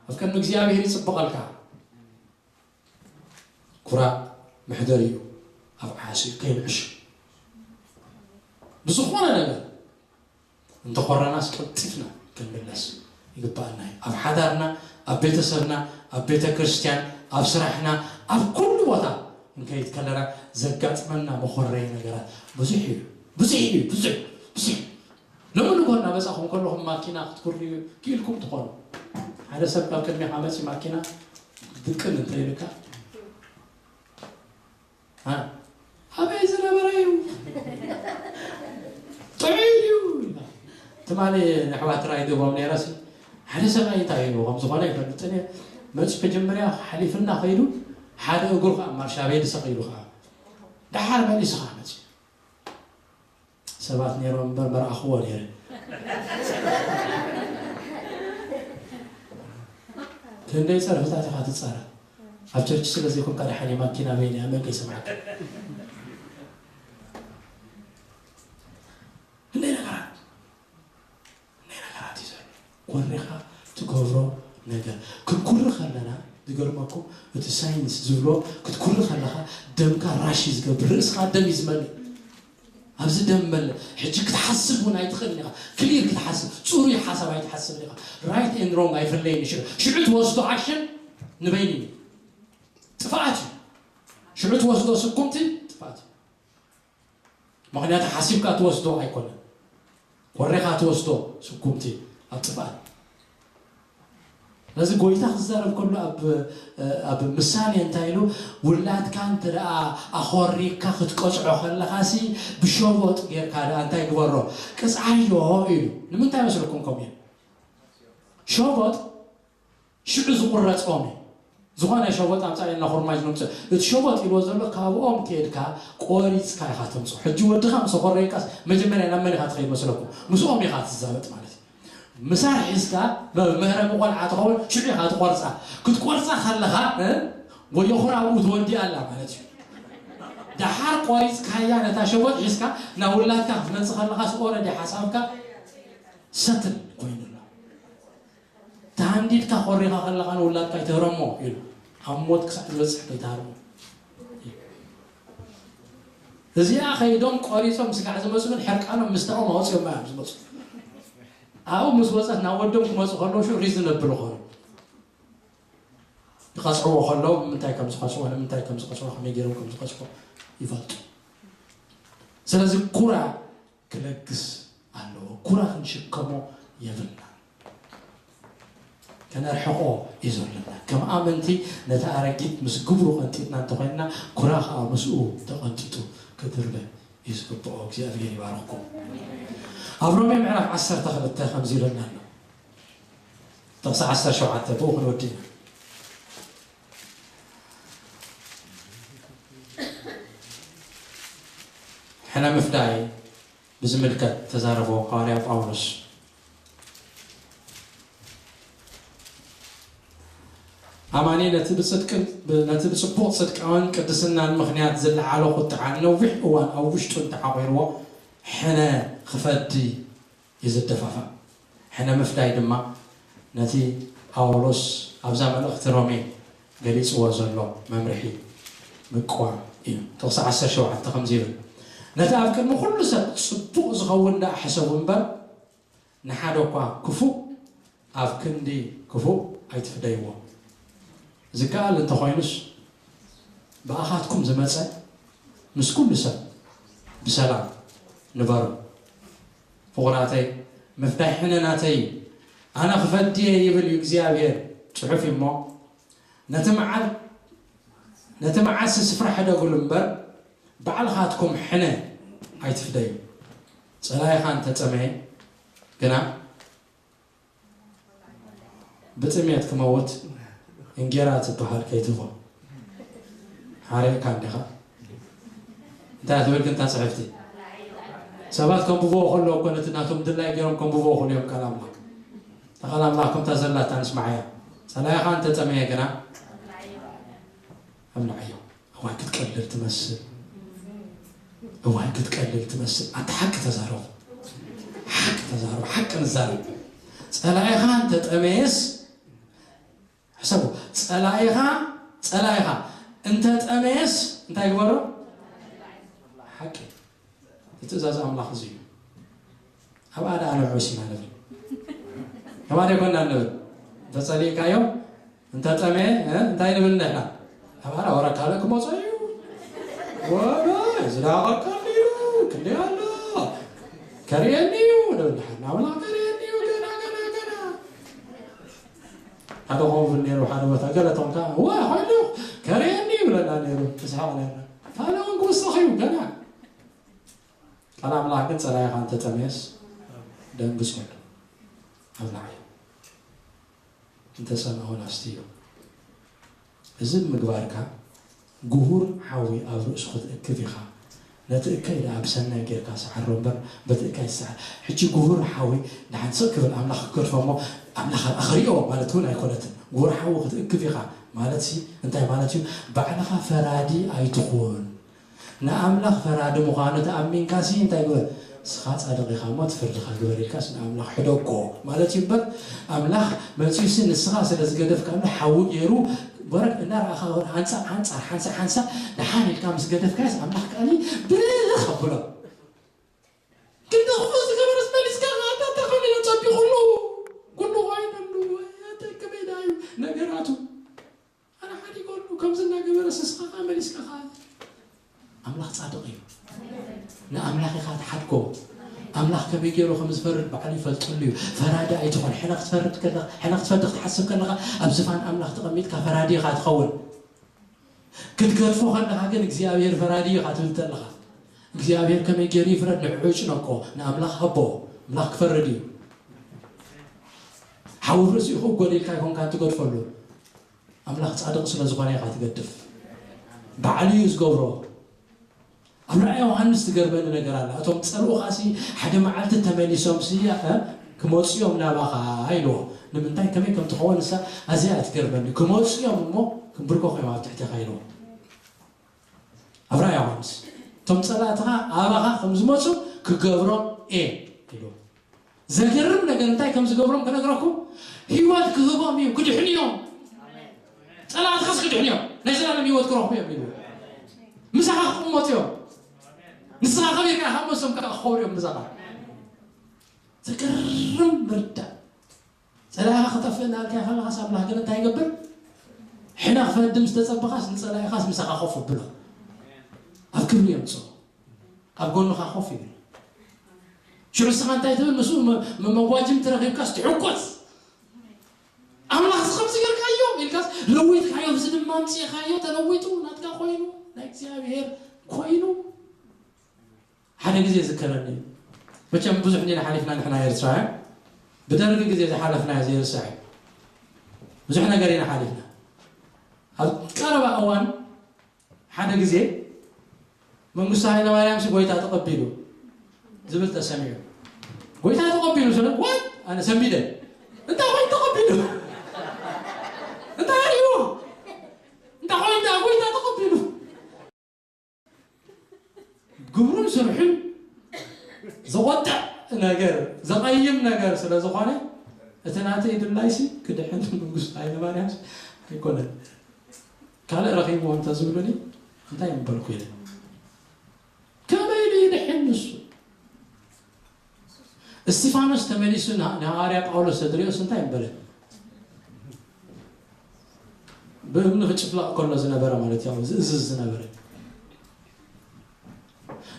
ኣብ ቅድሚ እግዚኣብሔር ይጽብቐልካ። ኩራ መሕደሪ እዩ። ኣብ ዓስዩ ከይንዕሽ። ብዝኾነ ነገር እንተኾረናስ ቀልጢፍና ክንምለስ ይግባኣና እዩ። ኣብ ሓዳርና፣ ኣብ ቤተሰብና፣ ኣብ ቤተ ክርስቲያን፣ ኣብ ስራሕና፣ ኣብ ኩሉ ቦታ እንከይድ ከለና ዘጋጥመና መኾረዪ ነገራት ብዙሕ እዩ። ብዙሕ እዩ፣ ብዙሕ፣ ብዙሕ። ሎሚ ንጎ እናመጻኹም ከለኹም ማኪና ክትኩርዩ ክኢልኩም ትኾኑ። ሓደ ሰብ ካብ ቅድሜኻ መጺ ማኪና ድቅን እንተ ኢልካ፣ እ፣ ኣበይ ዝነበረ እዩ? ጥዑይ እዩ። ትማሊ ንኣሕዋት ራይ ገቦም ነይረሲ፣ ሓደ ሰብኣይ እንታይ ኢሉ ከም ዝኾነ ኣይፈልጥን እየ። መፂ መጀመርያ ሓሊፍና ከይዱ፣ ሓደ እግሩ ከዓ ማርሻ ቤድ ሰቒሉ ከዓ፣ ደሓር መሊሱ ከዓ መፂ። ሰባት ነይሮም እምበር መርኣኽዎ ነይረ። ክንደይ ፀርፍታት ኢኻ ትፃረ? ኣብ ቸርች ስለ ዘይኮንካ ደሓን እየ፣ ማኪና በይነይ እያ፣ መን ከይሰምዓካ? ክንደይ ነገራት፣ ክንደይ ነገራት እዩ ዘሎ። ኮሪኻ ትገብሮ ነገር። ክንኩሪ ከለና፣ ዝገርመኩም፣ እቲ ሳይንስ ዝብሎ፣ ክትኩሪ ከለኻ ደምካ ራሽ እዩ ዝገብር፣ ርእስኻ ደም እዩ ዝመልእ። ኣብዚ ደም መለ-፣ ሕጂ ክትሓስብ እውን ኣይትኽእልን ኢኻ። ክሊር ክትሓስብ፣ ጽሩይ ሓሳብ ኣይትሓስብን ኢኻ። ራይት ኤንድ ሮንግ ኣይፍለይን እዩ። ሽዑ፣ ሽዑ ትወስዶ ኣክሽን ንበይኑ እዩ። ጥፍኣት እዩ። ሽዑ ትወስዶ ስጉምቲ ጥፍኣት እዩ። ምኽንያቱ ሓሲብካ ትወስዶ ኣይኮነን። ኮሪኻ ትወስዶ ስጉምቲ ኣብ ጥፍኣት። ነዚ ጎይታ ክዛረብ ከሎ ኣብ፣ ኣብ ምሳሌ እንታይ ኢሉ? ውላድካ እንተ ደኣ ኣኾሪካ ክትቀጽዖ ከለኻሲ ብሸቦጥ ጌርካ ደኣ እንታይ ግበሮ? ቅጽዓዮ ኢሉ። ንምንታይ መስለኩም ከምኡ ኢሉ? ሸቦጥ ሽዑ ዝቑረጽ ኦም እዩ። ዝኾነ ሸቦጥ ኣምፃእ ኢልና ኩርማጅ ነምፅእ። እቲ ሸቦጥ ኢልዎ ዘሎ ካብኦም ከይድካ ቆሪፅካ ኢኻ ተምፅኦ። ሕጂ ወድኻ ምስ ኣኾረየካስ መጀመርያ ናብ መን ኢኻ ትኸይድ መስለኩም? ምስኦም ኢኻ ትዛበጥ ማለት እዩ። ምሳር ሒዝካ መ- መህረሚ ቆልዓ ትኸውን ሽዑ ኢኻ ትቆርፃ። ክትቆርፃ ከለኻ እ? ወዮ ኹራቡ ትወዲ ኣላ ማለት እዩ። ደሓር ቆሪፅካያ ነታ ሸቦጥ ሒዝካ ናብ ውላድካ ክትመፅእ ከለኻስ ኦረዲ ሓሳብካ ሰትል ኮይኑ ኣሎ። ተሃንዲድካ ኮሪኻ ከለኻ ንውላድካ ይትህረሞ ኢሉ ኣብ ሞት ክሳዕ ዝበፅሕ ከይትሃርሞ። እዚኣ ከይዶም ቆሪፆም ስጋዕ ዝመፁ ግን ሕርቃኖም ምስታኦም ኣውፅኦም እዮም ዝመፁ። ኣብኡ ምስ ወፀት ናብ ወዶም ክመፁ ከለዉ ሽዑ ሪዝነብል ኾኑ። ይቐፅዕዎ ከለዉ ንምንታይ ከም ዝቐፅዕዎ ንምንታይ ከም ዝቐፅዕዎ ከመይ ገይሮም ከም ዝቐፅዕዎ ይፈልጡ። ስለዚ ኩራ ክለግስ ኣለዎ። ኩራ ክንሽከሞ የብልና። ከነርሕቆ እዩ ዘለና። ከም ኣመንቲ ነቲ ኣረጊት ምስ ግብሩ ቀንጢጥና እንተኾይንና ኩራ ከዓ ምስኡ ተቐንጢጡ ክድርበ እዩ ዝግብኦ። እግዚኣብሔር ይባርኽኩም። ኣብ ሮሜ ምዕራፍ ዓሰርተ ክልተ ከምዚ ይብለና ኣሎ። ጥቕሲ ዓሰርተ ሸውዓተ ብኡ ክንወዲ ኢና። ሕነ ምፍዳይ ብዝምልከት ተዛረቦ ሃዋርያ ጳውሎስ። ኣማኒ ነቲ ብጽድቅን ነቲ ብጽቡቕ ጽድቃውን ቅድስናን ምኽንያት ዝለዓሎ ቁጥዓ ነዊሕ እዋን ኣብ ውሽጡ እንተዓቑርዎ ሕነ ክፈዲ እዩ ዝደፋፋእ። ሕነ ምፍዳይ ድማ ነቲ ጳውሎስ ኣብዛ መልእኽቲ ሮሜ ገሊጽዎ ዘሎ መምርሒ ምቅዋም እዩ። ጥቕሲ ዓሰርተ ሸውዓተ ከምዚ ይብል፣ ነቲ ኣብ ቅድሚ ኩሉ ሰብ ጽቡቕ ዝኸውን ደኣ ሕሰቡ እምበር፣ ንሓደ እኳ ክፉእ ኣብ ክንዲ ክፉእ ኣይትፍደይዎ። ዝከኣል እንተኾይኑስ ብኣኻትኩም ዝመጸ ምስ ኩሉ ሰብ ብሰላም ንበሩ። ፍቑራተይ፣ ምፍዳይ ሕነ ናተይ እዩ፣ ኣነ ክፈዲ እየ ይብል እዩ እግዚኣብሔር። ጽሑፍ እዩ እሞ፣ ነቲ መዓል ነቲ መዓልሲ ስፍራ ሕደጉሉ እምበር፣ ባዕልኻትኩም ሕነ ኣይትፍደዩ። ጸላኢኻ እንተጸመየ ግና፣ ብጥሜት ክመውት እንጌራ ትበሃል ከይትቦ ሓሪቕካ እንዲኻ። እንታይ ትብል ግን እታ ጽሕፍቲ? ሰባት ከንብብዎ ከለዉ እኮ ነቲ ናቶም ድላይ ገይሮም ከንብብዎ ይኽእሉ እዮም ቃል ኣምላኽ። እታ ቃል ኣምላኽ ከምታ ዘላታ ንስምዓያ። ጸላኢኻ እንተጸመየ ግና ኣብልዓዮ። እዋይ ክትቀልል ትመስል፣ እዋይ ክትቀልል ትመስል። ኣታ ሓቂ ተዛረቡ፣ ሓቂ ተዛረቡ፣ ሓቂ ንዛረብ። ጸላኢኻ እንተጠመየስ፣ ሕሰቡ፣ ጸላኢኻ፣ ጸላኢኻ እንተጠመየስ እንታይ ግበሮ? ሓቂ። እቲ ትእዛዝ ኣምላኽ እዚ እዩ። ኣብኣ ደኣ ንዑስ ኢና ንብል። ከማን ኣይኮንና ንብል። እንተጸሊእካዮ፣ እንተጠመየ፣ እ፣ እንታይ ንብል ንሕና? ኣብኣ ደኣ ወረ ካልእ ክመጾ እዩ። ወረ፣ እዚ ደኣ ቀሊሉ፣ ክንደይ ኣሎ? ከርእየኒ እዩ ንብል ንሕና። ኣምላኽ ከርእየኒ እዩ፣ ገና፣ ገና፣ ገና። ሓደ ከምኡ ይብል ነይሩ፣ ሓደ ቦታ ገለ እቶም ከኣ፣ "ዋ፣ ኮይኑ ከርእየኒ" ይብለና ነይሩ፣ ንስሕቕ ነርና። ካልእ እውን ክውስኽ እዩ፣ ገና። ቃል ኣምላኽ ግን፣ "ጸላኢኻ እንተጠምየስ፣ ደንግጸሉ፣ ኣብልዓዮ፣ እንተጸምአ እውን ኣስትዮ።" እዚ ብምግባርካ፣ ግሁር ሓዊ ኣብ ርእሱ ክትእክብ ኢኻ። ነቲ እከይ ደኣ ብሰናይ ጌርካ ሰዓሮ እምበር፣ በቲ እከይ ኣይትስዓር። ሕጂ ግሁር ሓዊ ደሓን ስቕ ክብል ኣምላኽ ክገድፎ እሞ፣ ኣምላኽ ኣብኣ ክሪኦ ማለት እውን ኣይኮነትን። ግሁር ሓዊ ክትእክብ ኢኻ ማለትሲ እንታይ ማለት እዩ? ባዕልኻ ፈራዲ ኣይትኹን። ንኣምላኽ ፈራዲ ምዃኑ ተኣሚንካሲ እንታይ ግበር? ንስኻ ጻድቕ ኢኻ እሞ፣ እቲ ፍርድኻ ግበር ኢልካስ ንኣምላኽ ሕደጎ ማለት እዩ እምበር፣ ኣምላኽ መጺኡሲ ንስኻ ስለ ዝገደፍካሉ ሓዊ ገይሩ በረድ እናረኣኻ፣ ኣንጻር ኣንጻር፣ ሓንሳእ ሓንሳእ ደሓን ኢልካ ምስ ገደፍካዮስ፣ ኣምላኽ ከኣኒ ብልኽ ኣብሎ። ክንዲ ክፉእ ዝገበረስ መሊስካ፣ ኣታ፣ ኣታ፣ ከመይ ኢሉ ጸቢቑሉ? ኩሉ ኮይኑሉ፣ ኣታ፣ ከመይ ደኣ እዩ ነገራቱ? ኣነ ሓዲገሉ፣ ከምዚ እናገበረስ ንስኻ ከኣ መሊስካ ከኣ። ኣምላኽ ጻድቕ እዩ። ንኣምላኽ ኢኻ ትሓድጎ። ኣምላኽ ከመይ ገይሩ ከም ዝፈርድ ባዕሉ ይፈልጠሉ እዩ። ፈራዲ ኣይትኾን። ሕነ ክትፈርድ ከለኻ፣ ሕነ ክትፈዲ ክትሓስብ ከለኻ፣ ኣብ ዝፋን ኣምላኽ ተቐሚጥካ ፈራዲ ኢኻ ትኸውን። ክትገድፎ ከለኻ ግን እግዚኣብሔር ፈራዲ እዩ ኢኻ ትብል ተለኻ። እግዚኣብሔር ከመይ ገይሩ ይፍረድ ንዕዑ ይጭነቆ። ንኣምላኽ ሃቦ። ኣምላኽ ክፈርድ እዩ። ሓዊ ርእሲኡ ክእጎድ ኢልካ ኣይኮንካን ትገድፈሉ። ኣምላኽ ጻድቕ ስለ ዝኾነ ኢኻ ትገድፍ። ባዕሉ እዩ ዝገብሮ። ኣብ ራእይ ዮሃንስ ትገርመኒ ነገር ኣላ። እቶም ጸልኡኻሲ ሓደ መዓልቲ ተመሊሶም ስያ ክመጽኡ እዮም ናባኻ ኢልዎ። ንምንታይ ከመይ ከም ትኸውን እሳ ኣዝያ እያ ትገርመኒ። ክመጽኡ እዮም እሞ ክንብርከኹ እዮም ኣብ ትሕቴኻ ኢልዎ። ኣብ ራእይ ዮሃንስ እቶም ጸላእትኻ ኣባኻ ከም ዝመጹ ክገብሮም እየ ኢልዎ። ዘገርም ነገር እንታይ ከም ዝገብሮም ክነግረኩም፣ ህይወት ክህቦም እዩ፣ ክድሕኑ እዮም። ጸላእትኻስ ክድሕኑ እዮም፣ ናይ ዘላለም ህይወት ክረኽቡ እዮም ኢሉ። ምሳኻ ክቕመጡ እዮም። ንስኻ ከቢርካ ኢኻ እሞ እሶም ከዓ ክኸብሩ እዮም ምሳኻ። ዘገርም ምርዳእ። ጸላኢኻ ክጠፍእ እናበልካዮ ከለኻስ ኣምላኽ ግን እንታይ ይገብር? ሕነ ክፈዲ ምስ ተጸበኻስ ንጸላኢኻስ ምሳኻ ኮፍ ኣብሎ። ኣብ ክብሪ የምጽኦ። ኣብ ጎንኻ ኮፍ ይብል። ሽዑ ንስኻ እንታይ ትብል? ምስኡ መ- መ- መጓጅምቲ ረኺብካስ ትሕጎስ። ኣምላኽስ ከምዚ ጌርካዮ ኢልካስ ለዊጥካዮ፣ እዚ ድማ ኣምጺእኻዮ፣ ተለዊጡ ናትካ ኮይኑ፣ ናይ እግዚኣብሔር ኮይኑ። ሓደ ግዜ ዝከረኒ እዩ። መቸም ብዙሕ እንዲና ሓሊፍና ንሕና ኤርትራውያን፣ ብደርጊ ግዜ ዝሓለፍናዮ ዘይርሳዕ እዩ። ብዙሕ ነገር ኢና ሓሊፍና። ኣብ ቀረባ እዋን ሓደ ግዜ መንግስቱ ሃይለማርያም ሲ ጎይታ ተቐቢሉ ዝብል ተሰሚዑ። ጎይታ ተቐቢሉ ስለ ዋት ኣነ ሰንቢደ። እንታይ ኮይኑ ተቐቢሉ? እንታይ ኣርእዎ? እንታይ ኮይኑ ደኣ ጎይታ ተቐቢሉ? ግብሩን ስርሑን ዘቆጥዕ ነገር፣ ዘቐይም ነገር ስለ ዝኾነ፣ እቲ ናተይ ድላይሲ ክድሕን መንግስቱ ሃይለማርያም ኣይኮነን። ካልእ ረኺብዎ እንተዝብሉኒ እንታይ ምበልኩ ኢለ። ከመይ ኢሉ ይድሕን ንሱ? እስቲፋኖስ ተመሊሱ ንሃዋርያ ጳውሎስ ተድሪኦስ እንታይ ምበለ? ብእምኒ ክጭፍለቕ ከሎ ዝነበረ ማለት እዩ፣ ዝእዝዝ ዝነበረ።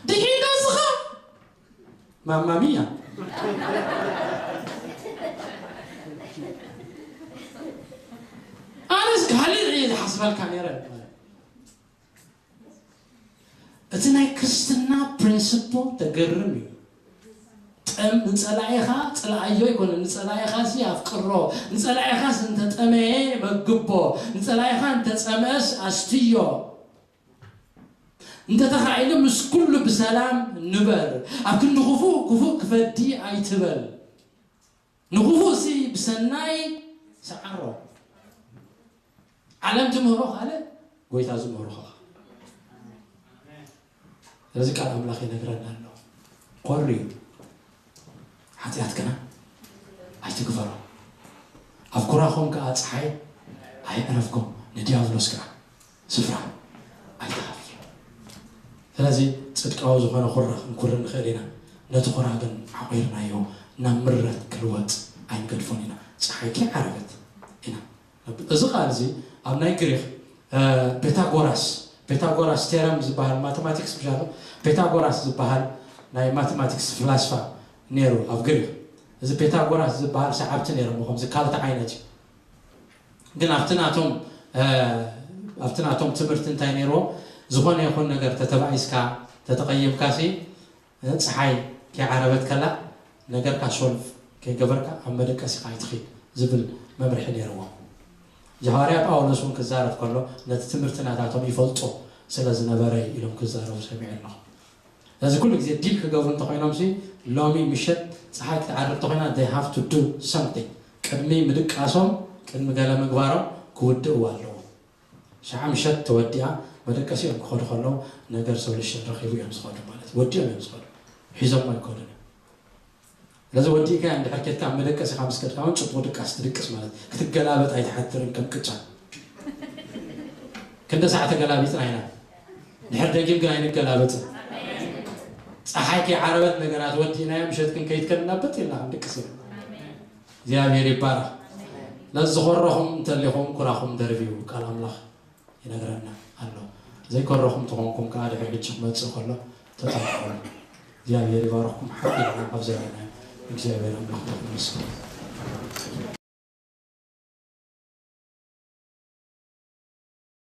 ድሒና ስኻ ማማሚያ። ኣነስ ካልእ እየ ዝሓስበልካ ነረ። እቲ ናይ ክርስትና ፕሪንስፕል ተገርም እዩ። ጠም ንጸላኢኻ ጽላኣዮ ኣይኮነ፣ ንጸላኢኻ ሲ ኣፍቅሮ። ንጸላኢኻስ እንተጠመየ መግቦ። ንጸላኢኻ እንተጸምአስ ኣስትዮ። እንተተኻኢለ ምስ ኩሉ ብሰላም ንበር። ኣብ ክንዲ ክፉእ ክፉእ ክፈዲ ኣይትበል። ንክፉእ ሲ ብሰናይ ሰዓሮ። ዓለም ትምህሮ ካልእ፣ ጎይታ ዝምህሮ ካልእ። ስለዚ ቃል ኣምላኽ ይነግረና ኣሎ። ኮርዩ ሓጢኣት ግና ኣይትግበሮ። ኣብ ኩራኹም ከኣ ጸሓይ ኣይዕረፍኩም፣ ንዲያብሎስ ከኣ ስፍራ ኣይትሃብዮ። ስለዚ ጽድቃዊ ዝኾነ ኩራ ክንኩሪ ንኽእል ኢና። ነቲ ኩራ ግን ዓቒርናዮ ናብ ምረት ክልወጥ ኣይንገድፎን ኢና። ጸሓይ ከይዓረበት ኢና። እዚ ቃል እዚ ኣብ ናይ ግሪኽ ፒታጎራስ ፒታጎራስ ቴረም ዝበሃል ማቴማቲክስ ብሻሎ ፒታጎራስ ዝበሃል ናይ ማቴማቲክስ ፍላስፋ ነይሩ ኣብ ግሪኽ። እዚ ፒታጎራስ ዝበሃል ሰዓብቲ ነይሮም፣ ከምዚ ካልቲ ዓይነት እዩ። ግን ኣብቲ ናቶም ኣብቲ ናቶም ትምህርቲ እንታይ ነይርዎ? ዝኾነ ይኹን ነገር ተተባኢስካ ተተቐይምካ ሲ ፀሓይ ከይዓረበት ከላ ነገርካ ሾልፍ ከይገበርካ ኣብ መደቀሲኻ ኣይትኺድ ዝብል መምርሒ ነይርዎም። እዚ ሃዋርያ ጳውሎስ እውን ክዛረብ ከሎ ነቲ ትምህርቲ ናታቶም ይፈልጦ ስለ ዝነበረ እዩ ኢሎም ክዛረቡ ሰሚዐ ኣለኹ። ስለዚ ኩሉ ግዜ ዲል ክገብሩ እንተኾይኖም ሲ ሎሚ ምሸት ፀሓይ ክትዓርብ እንተኾይና they have to do something ቅድሚ ምድቃሶም ቅድሚ ገለ ምግባሮም ክውድእዋ ኣለዎም። ሸዓ ምሸት ተወዲኣ መደቀሲኦም ክኸዱ ከለዉ ነገር ሶሉሽን ረኺቡ እዮም ዝኸዱ ማለት ወዲኦም እዮም ዝኸዱ ሒዞም ኣይኮኑን እዮም። ስለዚ ወዲእካ እንድሕር ኬድካ ኣብ መደቀሲኻ ምስ ከድካ እውን ፅቡቕ ድቃስ ትድቅስ ማለት ክትገላበጥ ኣይትሓትርን ከም ቅጫ ክንደ ሳዕ ተገላቢጥና ኢና ድሕር ደጊም ግን ኣይንገላበጥን ፀሓይ ከይዓረበት ነገራት ወዲእናዮ ምሸት ክንከይድ ከንናበጥ ኢልና ክንድቅስ ኢና እግዚኣብሔር ይባረኽ። ነዚ ዝኾረኹም እንተሊኹም ኩራኹም ደርብዩ ቃል ኣምላኽ ይነግረና ኣሎ። ዘይኮረኹም ተኾንኩም ከዓ ድሕሪ ሕጂ ክመፅእ ከሎ ተጠንቀቑ። እግዚኣብሔር ይባርኽኩም። ሓቂ ኢና ካብ ዘለና እግዚኣብሔር ኣምላኽ ይመስገን።